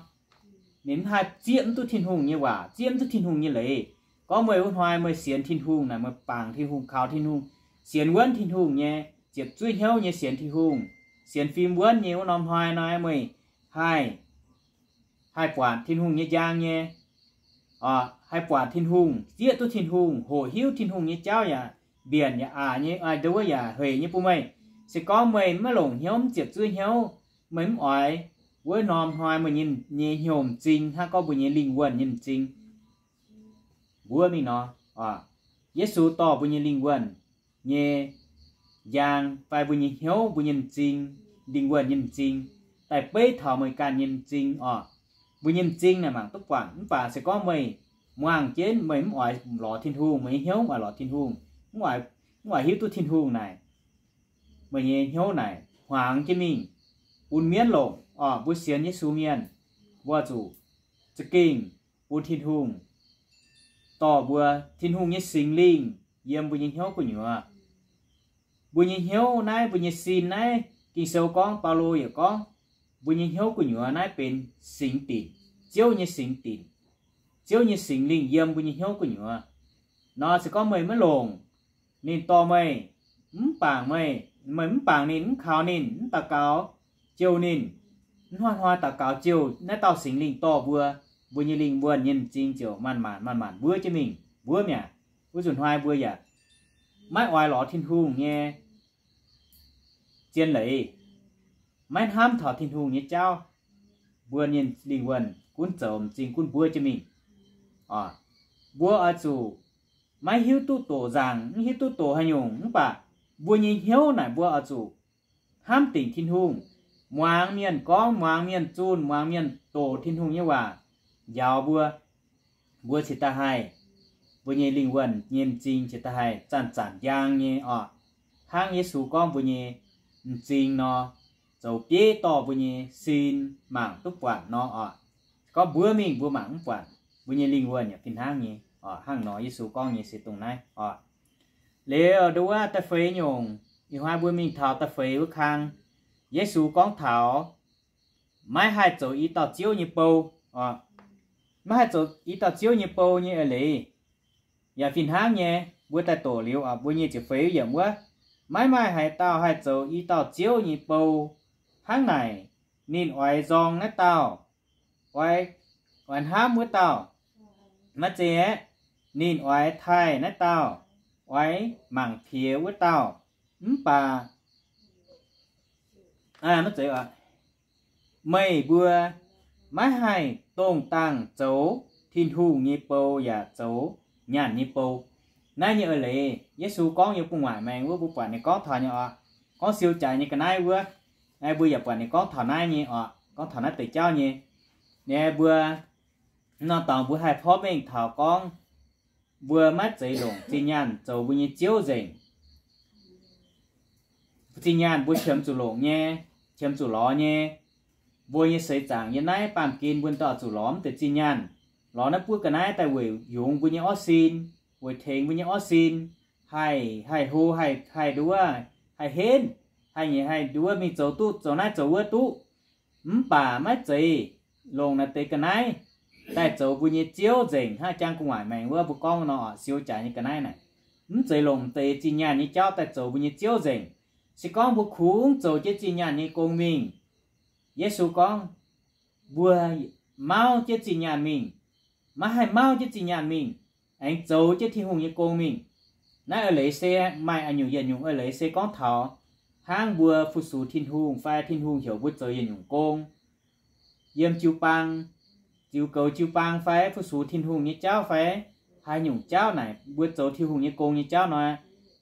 ninh mv haih zieqv mv duqv Tin-Hungh nyei waac, zieqv mv duqv Tin-Hungh nyei leiz. Gorngv meih wuov hnoi meih sienx Tin-Hungh naaic, meih bangc Tin-Hungh, kaux Tin-Hungh, sienx wuonv Tin-Hungh nyei, ziepc zuiv hnyouv nyei sienx Tin-Hungh, sienx fim wuonv nyei wuov norm hnoi nor, meih haih, haih buatc Tin-Hungh nyei njang nyei, haih buatc Tin-Hungh, zieqv duqv Tin-Hungh, hoqc hiuv Tin-Hungh nyei jauv yaac mbienc yaac aqc nyei, aa, nduov yaac hec nyei bun meih. Se gorngv meih maiv longc hnyouv, mv ziepc zuiv hnyouv, meih mv oix, wuov norm hnoi meih nyei, nyei hnyouv m'zing hnangv gorngv mbuo nyei lingh wuonh nyei m'zing mbuov mingh nor, Yesu dorh mbuo nyei lingh wuonh nyei njang fai mbuo nyei hnyouv, mbuo nyei m'zing, lingh wuonh nyei m'zing, daaih beiv taux meih ganh nyei m'zing oc. Mbuo nyei m'zing naaic mangc duqv buatc, mv baac se gorngv meih muangh jienv meih mv oix lorz Tin-Hungh, meih nyei hnyouv mv oix lorz Tin-Hungh, mv oix, mv oix hiuv duqv Tin-Hungh naaic, meih nyei hnyouv naaic hmuangx jienv mingh, bun mienv longc oc. Mbuo sienx Yesu mienh, mbuo zuqc za'gengh bun Tin-Hungh dorh mbuo Tin-Hungh nyei Singx Lingh yiem mbuo nyei hnyouv gu'nyuoz. Mbuo nyei hnyouv naaiv, mbuo nyei sin naaiv, Ging-Sou gorngv, Baulo yaac gorngv, mbuo nyei hnyouv gu'nyuoz naaiv benx singx dinc, Ziouv nyei singx dinc, Ziouv nyei Singx Lingh yiem mbuo nyei hnyouv gu'nyuoz. Nor se gorngv meih maiv longc, ninh dorh meih, mv bangc meih, meih mv bangc ninh, mv kaux ninh, mv daux gaux jouh ninh, mv hnoi-hnoi daux gaux jouh naaiv dauh Singx Lingh dorh mbuo, mbuo nyei lingh wuonh nyei m'zing ziouc manc-manc manc-manc mbuov jienv mingh, mbuov mi'aqv. Wuov nzunc hnoi mbuo yaac maiv oix lorz Tin-Hungh nyei zien leiz, maiv hnamv taux Tin-Hungh nyei jauv, mbuo nyei lingh wuonh gunv zoux m'zing gunv mbuov jienv mingh. Mbuo oix zuqc maiv hiuv duqv doqc nzaangc, mv hiuv duqv doqc haaix nyungc, mv baac mbuo nyei hnyouv naaic mbuo oix zuqc hnamv dingc Tin-Hungh, muangx mienh gorngv, muangx mienh zunh, muangx mienh doqc Tin-Hungh nyei waac njaaux mbuo, mbuo cingx daaih haih, mbuo nyei lingh wuonh nyei m'zing cingx daaih haih zanc-zanc njang nyei orqc. Hnangv Yesu gorngv mbuo nyei m'zing nor, zoux bieiv dorh mbuo nyei sin mangc duqv buatc nor orqc. Gorngv mbuov mingh mbuo mangc mv buatc, mbuo nyei lingh wuonh yaac fih hnangv nyei orqc. Hnangv nor Yesu gorngv nyei se dongh naaiv orqc. Liuz nduov wuov da'feix nyungc, ih hnoi mbuo mingh taux da'feix wuov kang, Yesu gorngv taux maiv haih zoux i dauh Ziouv nyei bou orqc. Maiv haih zoux i dauh Ziouv nyei bou nyei eix leiz yaac fih hnangv nyei. Mbuo daaih doqc liuz orqc, mbuo nyei ziepc feix yiemc wuov, maiv maaih haaix dauh haih zoux i dauh Ziouv nyei bou. Hnangv naaic, ninh oix nzorng naaiv dauh, oix, oix hnamv wuov dauh, maiv zeiz aeqv, ninh oix taaih naaiv dauh, oix mangc piex wuov dauh. Mv baac, maiv zeiz, meih mbuo maiv haih dongh dangh zoux Tin-Hungh nyei bou yaac zoux nyaanh nyei bou. Naaiv nyei eix leiz Yesu gorngv yiem gu'nguaaic maengx wuov, mbuo buatc ninh gorngv taux nyei orqc. Gorngv siou jaaix nyei ga'naaiv wuov, mbuo yaac buatc ninh gorngv taux naaiv nyei orqc, gorngv taux naaiv deix jauv nyei. Naaiv mbuo norm dorngx mbuo haih porv mengh taux gorngv mbuo maiv zeiz longc zinh nyaanh zoux mbuo nyei ziouv nzengc. Zinh nyaanh mbuo qiemx zuqc longc nyei, qiemx zuqc lorz nyei. Mbuo nyei seix zaangc yiem naaiv baamh gen mbuo daaih zuqc lorz mv deix zinh nyaanh, lorz naaiv buov ga'naaiv daaih weic yungz mbuo nyei orv sin, weic tengx mbuo nyei orv sin, haih, haih hlo, haih, haih nduov, haih henv, haih nyei, haih nduov mingh zoux duqv, zoux naaiv zoux wuov duqv. Mv baac maiv zeiz longc naaiv deix ga'naaiv daaih zoux mbuo nyei ziouv nzengc. Hnangv jang gu'nguaaic maengx wuov mbuo gorngv nor, siou jaaix nyei ga'naaiv naaic, mv zeiz longc deix zinh nyaanh nyei jauv daaih zoux mbuo nyei ziouv nzengc. Se gorngv mbuo kungx zoux jienv zinh nyaanh nyei gong mingh, Yesu gorngv, mbuo mauv jienv zinh nyaanh mingh, maiv haih mauv jienv zinh nyaanh mingh, aengx zoux jienv Tin-Hungh nyei gong mingh. Naaiv eix leiz se maaih a'nyungc yietc nyungc eix leiz se gorngv taux hnangv mbuo fu-sux Tin-Hungh fai Tin-Hungh heuc mbuo zoux yietc nyungc gong, yiem jiu-baang, ziux goux jiu-baang fai fu-sux Tin-Hungh nyei jauv fai haaix nyungc jauv naaic, mbuo zoux Tin-Hungh nyei gong nyei jauv nor,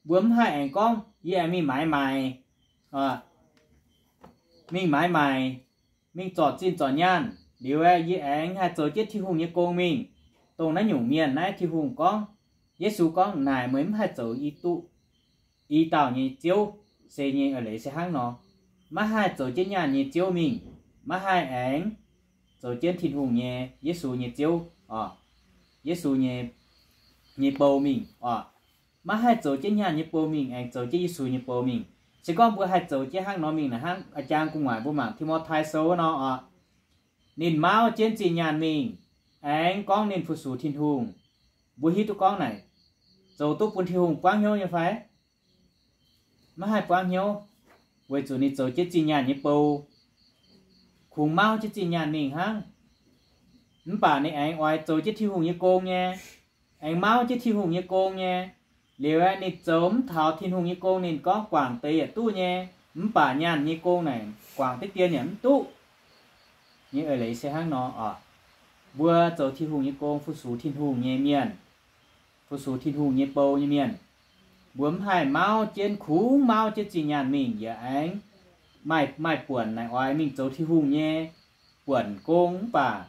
mbuo mv haih aengx gorngv, yie aengx mingh maaiz maaic, mingh maaiz maaic, mingh zorc zinh zorc nyaanh liuz, yie aengx haih zoux jienv Tin-Hungh nyei gong mingh. Dongh naaiv nyungc mienh naaiv Tin-Hungh gorngv, Yesu gorngv, naaic meih mv haih zoux i duqv i dauh nyei ziouv. Se nyei eix leiz se hnangv nor, maiv haih zoux jienv nyaanh nyei ziouv mingh, maiv haih aengx zoux jienv Tin-Hungh nyei, Yesu nyei ziouv oc, Yesu nyei, nyei bou mingh oc. Maiv haih zoux jienv nyaanh nyei bou mingh aengx zoux jienv Yesu nyei bou mingh. Se gorngv mbuo haih zoux jienv hnangv nor mingh naaic, hnangv a'jang gu'nguaaic mbuo mangc Ti^mo^tai Sou wuov nor oc, ninh mauv jienv zinh nyaanh mingh, aengx gorngv ninh fu-sux Tin-Hungh. Mbuo hiuv duqv gorngv naaic, zoux duqv bun Tin-Hungh buangv hnyouv nyei fai? Maiv haih buangv hnyouv, weic zuqc ninh zoux jienv zinh nyaanh nyei bou, kungx mauv jienv zinh nyaanh mingh hnangv. Mv baac ninh aengx oix zoux jienv Tin-Hungh nyei gong nyei, aengx mauv jienv Tin-Hungh nyei gong nyei. Liuz aeqv, ninh zoux mv taux Tin-Hungh nyei gong, ninh gorngv guangc deix yietc duqv nyei, mv baac nyaanh nyei gong naaic guangc deix dien yaac mv duqv. Nyei eix leiz se hnangv nor oc. Mbuo zoux Tin-Hungh nyei gong, fu-sux Tin-Hungh nyei mienh, fu-sux Tin-Hungh nyei bou nyei mienh, mbuo mv haih mauv jienv, kungx mauv jienv zinh nyaanh mingh yaac aengx maaih, maaih buonc naaic oix mingh zoux Tin-Hungh nyei buonc gong. Mv baac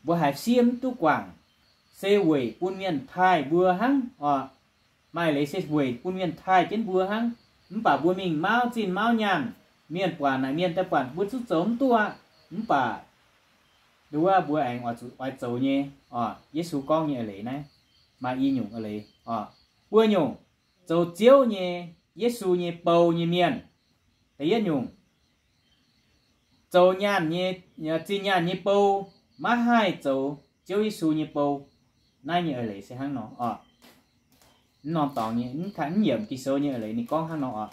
mbuo haiz siev mv duqv guangc, se weic bun mienh taaih mbuo hnangv oc. Maaih leiz se weic bun mienh taaih jienv mbuo hnangv. Mv baac mbuo mingh mauv zinh mauv nyaanh, mienh buatc naaic, mienh daaih buatc mbuo zungv zoux mv duqv aqv. Mv baac nduov wuov mbuo aengx oix zoux nyei, oc, Yesu gorngv nyei eix leiz naaiv maaih i nyungc eix leiz, oc. Buo nyungc, zoux Ziouv nyei, Yesu nyei bou nyei mienh. Da'yietv nyungc, zoux nyaanh nyei, zinh nyaanh nyei bou maiv haih zoux Ziouv Yesu nyei bou. Naaiv nyei eix leiz se hnangv nor, oc. Mv norm dorngx nyei, mv yiemc Ging-Sou nyei eix leiz ninh gorngv hnangv nor, oc.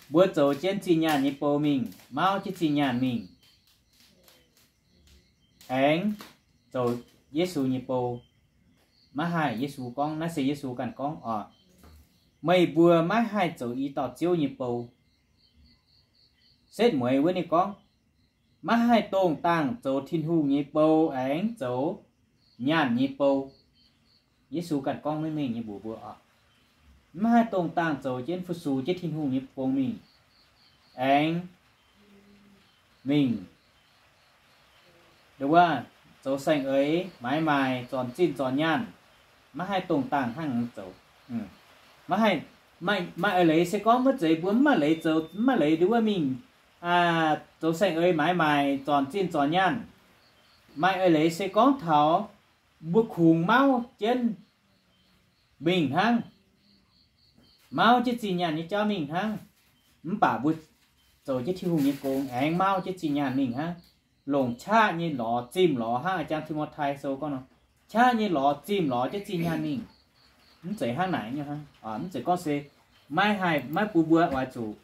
Mbuo zoux jienv zinh nyaanh nyei bou mingh, mauv jienv zinh nyaanh mingh, aengx zoux Yesu nyei bou. Maiv haih, Yesu gorngv, naaiv se Yesu ganh gorngv, oc. Meih mbuo maiv haih zoux i dauh Ziouv nyei bou. Setv mueiz wuov ninh gorngv, maiv haih dongh dangh zoux Tin-Hungh nyei bou aengx zoux nyaanh nyei bou. Yesu ganh gorngv maiv mengh nyei mbuox mbuo, oc. Maiv haih dongh dangh zoux jienv fu-sux jienv Tin-Hungh nyei bou mingh, aengx mingh nduov wuov zoux saeng-eix, maaiz maaih, zornc zinh zornc nyaanh. Maiv haih dongh dangh hnangv zoux. Maiv haih, maaih eix leiz se gorngv maiv zeiz mbuo mv maaih leiz zoux, mv maaih leiz nduov wuov mingh zoux saeng-eix, maaiz maaih, zornc zinh zornc nyaanh. Maaih eix leiz se gorngv taux mbuo kungx mauv jienv mingh hnangv, mauv jienv zinh nyaanh nyei jauv mingh hnangv. Mv baac mbuo zoux jienv Tin-Hungh nyei gong aengx mauv jienv zinh nyaanh mingh hnangv, longc qaqv nyei lorz zimh lorz hnangv a'jang Ti^mo^tai Sou gorngv nor, qaqv nyei lorz zimh lorz jienv zinh nyaanh mingh. Mv zeiz hnangv naaic nyei hnangv. Mv zeiz gorngv se maiv haih, maiv bun mbuo oix zuqc,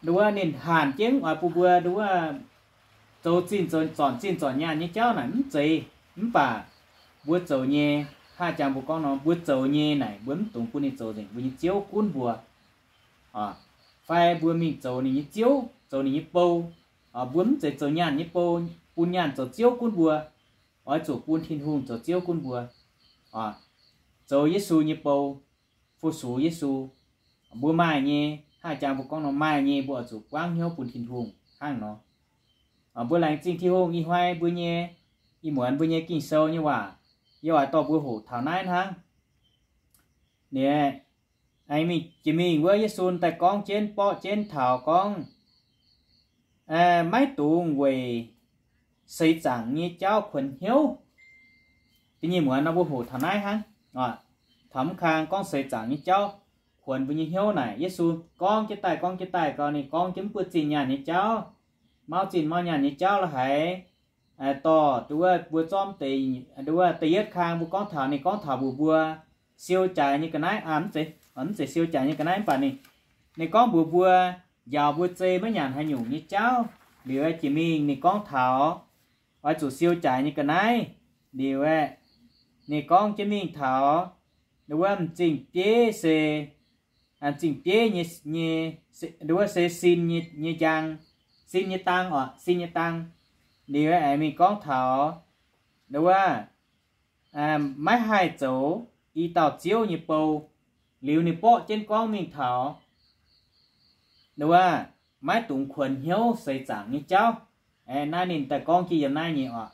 nduov wuov ninh hanc jienv oix bun mbuo nduov wuov zoux zinh, zoux zornc zinh zornc nyaanh nyei jauv naaic mv zeiz. Mv baac mbuo zoux nyei, hnangv a'jang mbuo gorngv nor, mbuo zoux nyei naaic mbuo mv dungx bun ninh zoux nzengc mbuo nyei ziouv gunv mbuo, fai mbuo mingh zoux ninh nyei ziouv, zoux ninh nyei bou. Mbuo mv zeiz zoux nyaanh nyei bou bun nyaanh zoux ziouv gunv mbuo. Oix zuqc bun Tin-Hungh zoux ziouv gunv mbuo, zoux Yesu nyei bou, fu-sux Yesu. Mbuo maaih nyei, hnangv a'jang mbuo gorngv nor, maaih nyei mbuo oix zuqc buangv hnyouv bun Tin-Hungh hnangv nor. Mbuo laengz zingh Tin-Hungh ih hnoi mbuo nyei, ih muonz mbuo nyei Ging-Sou nyei waac, yie oix dorh mbuo hoqc taux naaiv hnangv. Ninh aengx mingh jiex mingh wuov Yesu daaih gorngv jienv, borqv jienv taux gorngv, maiv dungx weic seix zaangc nyei jauv kuonx hnyouv. Da'nyeic muonz nor mbuo hoqc taux naaiv hnangv. Taux mv kang gorngv seix zaangc nyei jauv kuonx mbuo nyei hnyouv naaic, Yesu gorngv jienv daaih, gorngv jienv daaih gau, ninh gorngv jienv mv buoqv zinh nyaanh nyei jauv, mauv zinh mauv nyaanh nyei jauv la'haiz. Dorh nduov wuov mbuo zormv deix, nduov wuov da'yietv kang mbuo gorngv taux, ninh gorngv taux mbuox mbuo siou jaaix nyei ga'naaiv, mv zeiz, mv zeiz siou jaaix nyei ga'naaiv, mv baac ninh, ninh gorngv mbuox mbuo njaaux mbuo zei maiv nyanc haaix nyungc nyei jauv. Liuz aeqv, jiex mingh ninh gorngv taux oix zuqc siou jaaix nyei ga'naaiv. Liuz aeqv, ninh gorngv jienv mingh taux nduov wuov m'zing bieiv se, m'zing bieiv nyei, nyei, nduov wuov se sin nyei, nyei njang, sin nyei dang oc, sin nyei dang. Liuz aeqv, mingh gorngv taux nduov wuov maiv haih zoux i dauh Ziouv nyei bou. Liuz ninh borqv jienv gorngv mingh taux nduov wuov maiv dungx kuonx hnyouv seix zaangc nyei jauv. Naaiv ninh daaih gorngv jienv yiem naaiv nyei oc.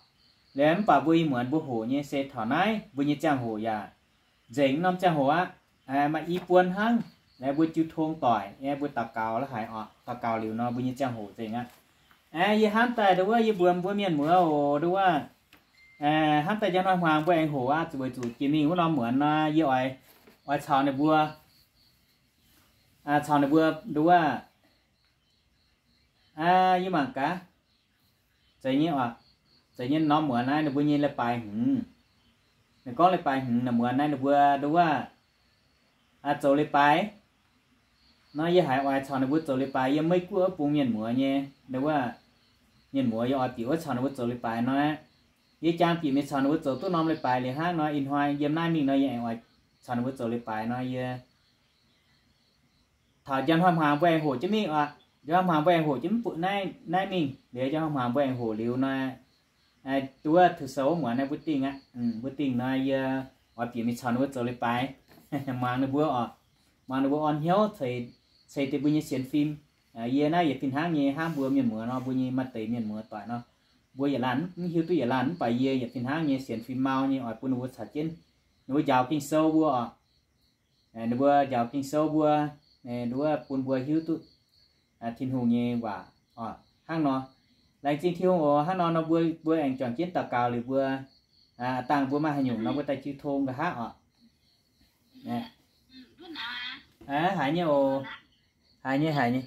Liuz mv baac mbuo ih muonz mbuo hoqc nyei se taux naaiv, mbuo nyei ziangh hoc yaac nzengc norm ziangh hoc aqv. Maaih i buon hnangv, liuz mbuo jiu tong doic, mbuo daux gaux la'haiz oc. Daux gaux liuz nor mbuo nyei ziangh hoc nzengc aqv. Yie hnamv daaih nduov wuov yie mbuox mbuo mienh muoz oc, nduov wuov hnamv daaih njang hnoi hmuangx mbuo aengx hoqc aqv, zuqc weic zuqc jiex mingh wuov norm muonz nor yie oix, oix caux ninh mbuo, caux ninh mbuo nduov wuov, yie mangc gaax, zeiz nyei oc, zeiz nyei norm muonz naaiv ninh mbuo nyei leiz-baaix hngongx. Ninh gorngv leiz-baaix hngongx naaic muonz naaiv ninh mbuo nduov wuov zoux leiz-baaix nor, yie haiz oix caux ninh mbuo zoux leiz-baaix. Yiem Meiv Guoqv wuov bung mienh muoz nyei, nduov wuov mienh muoz yie oix bieqc wuov caux ninh mbuo zoux leiz-baaix nor, yie jang bieqc mingh caux ninh mbuo zoux duqv norm leiz-baaix liuz hnangv nor, ih hnoi yiem naaiv mingh nor yie aengx oix caux ninh mbuo zoux leiz-baaix nor, yie taux njang hnoi hmuangx mbuo aengx hoqc jienv mingh oc. Njang hnoi hmuangx mbuo aengx hoqc jienv mv buoqc naaiv, naaiv mingh liuz, njang hnoi hmuangx mbuo aengx hoqc liuz nor, nduov wuov Tuiv Sou wuov muonz naaiv mbuo dingh aqv. Mbuo dingh nor yie oix bieqc mingh caux ninh mbuo zoux leiz-baaix, muangx ninh mbuo oc, muangx ninh mbuo orn hnyouv, ceix deix mbuo nyei sienx fim. Yie naaiv yietc fih hnangv nyei hnangv mbuo mienh muoz nor, mbuo nyei maaih deix mienh muoz doic nor, mbuo yietc laanh mv hiuv duqv yietc laanh, mv baac yie yietc fih hnangv nyei sienx fim mau nyei oix bun ninh mbuo caux jienv ninh mbuo njaaux Ging-Sou mbuo oc. Ninh mbuo njaaux Ging-Sou mbuo, ninh mbuo bun mbuo hiuv duqv Tin-Hungh nyei waac oc. Hnangv nor, Laengz zingh Tin-Hungh oc. Hnangv nor nor mbuo, mbuo aengx juangc jienv daux gaux liuz mbuo, aa, dangh mbuo maaih haaix nyungc nor mbuo daaih jiu tong nqa'haav oc. Haiz nyei oc. Haiz nyei, haiz nyei.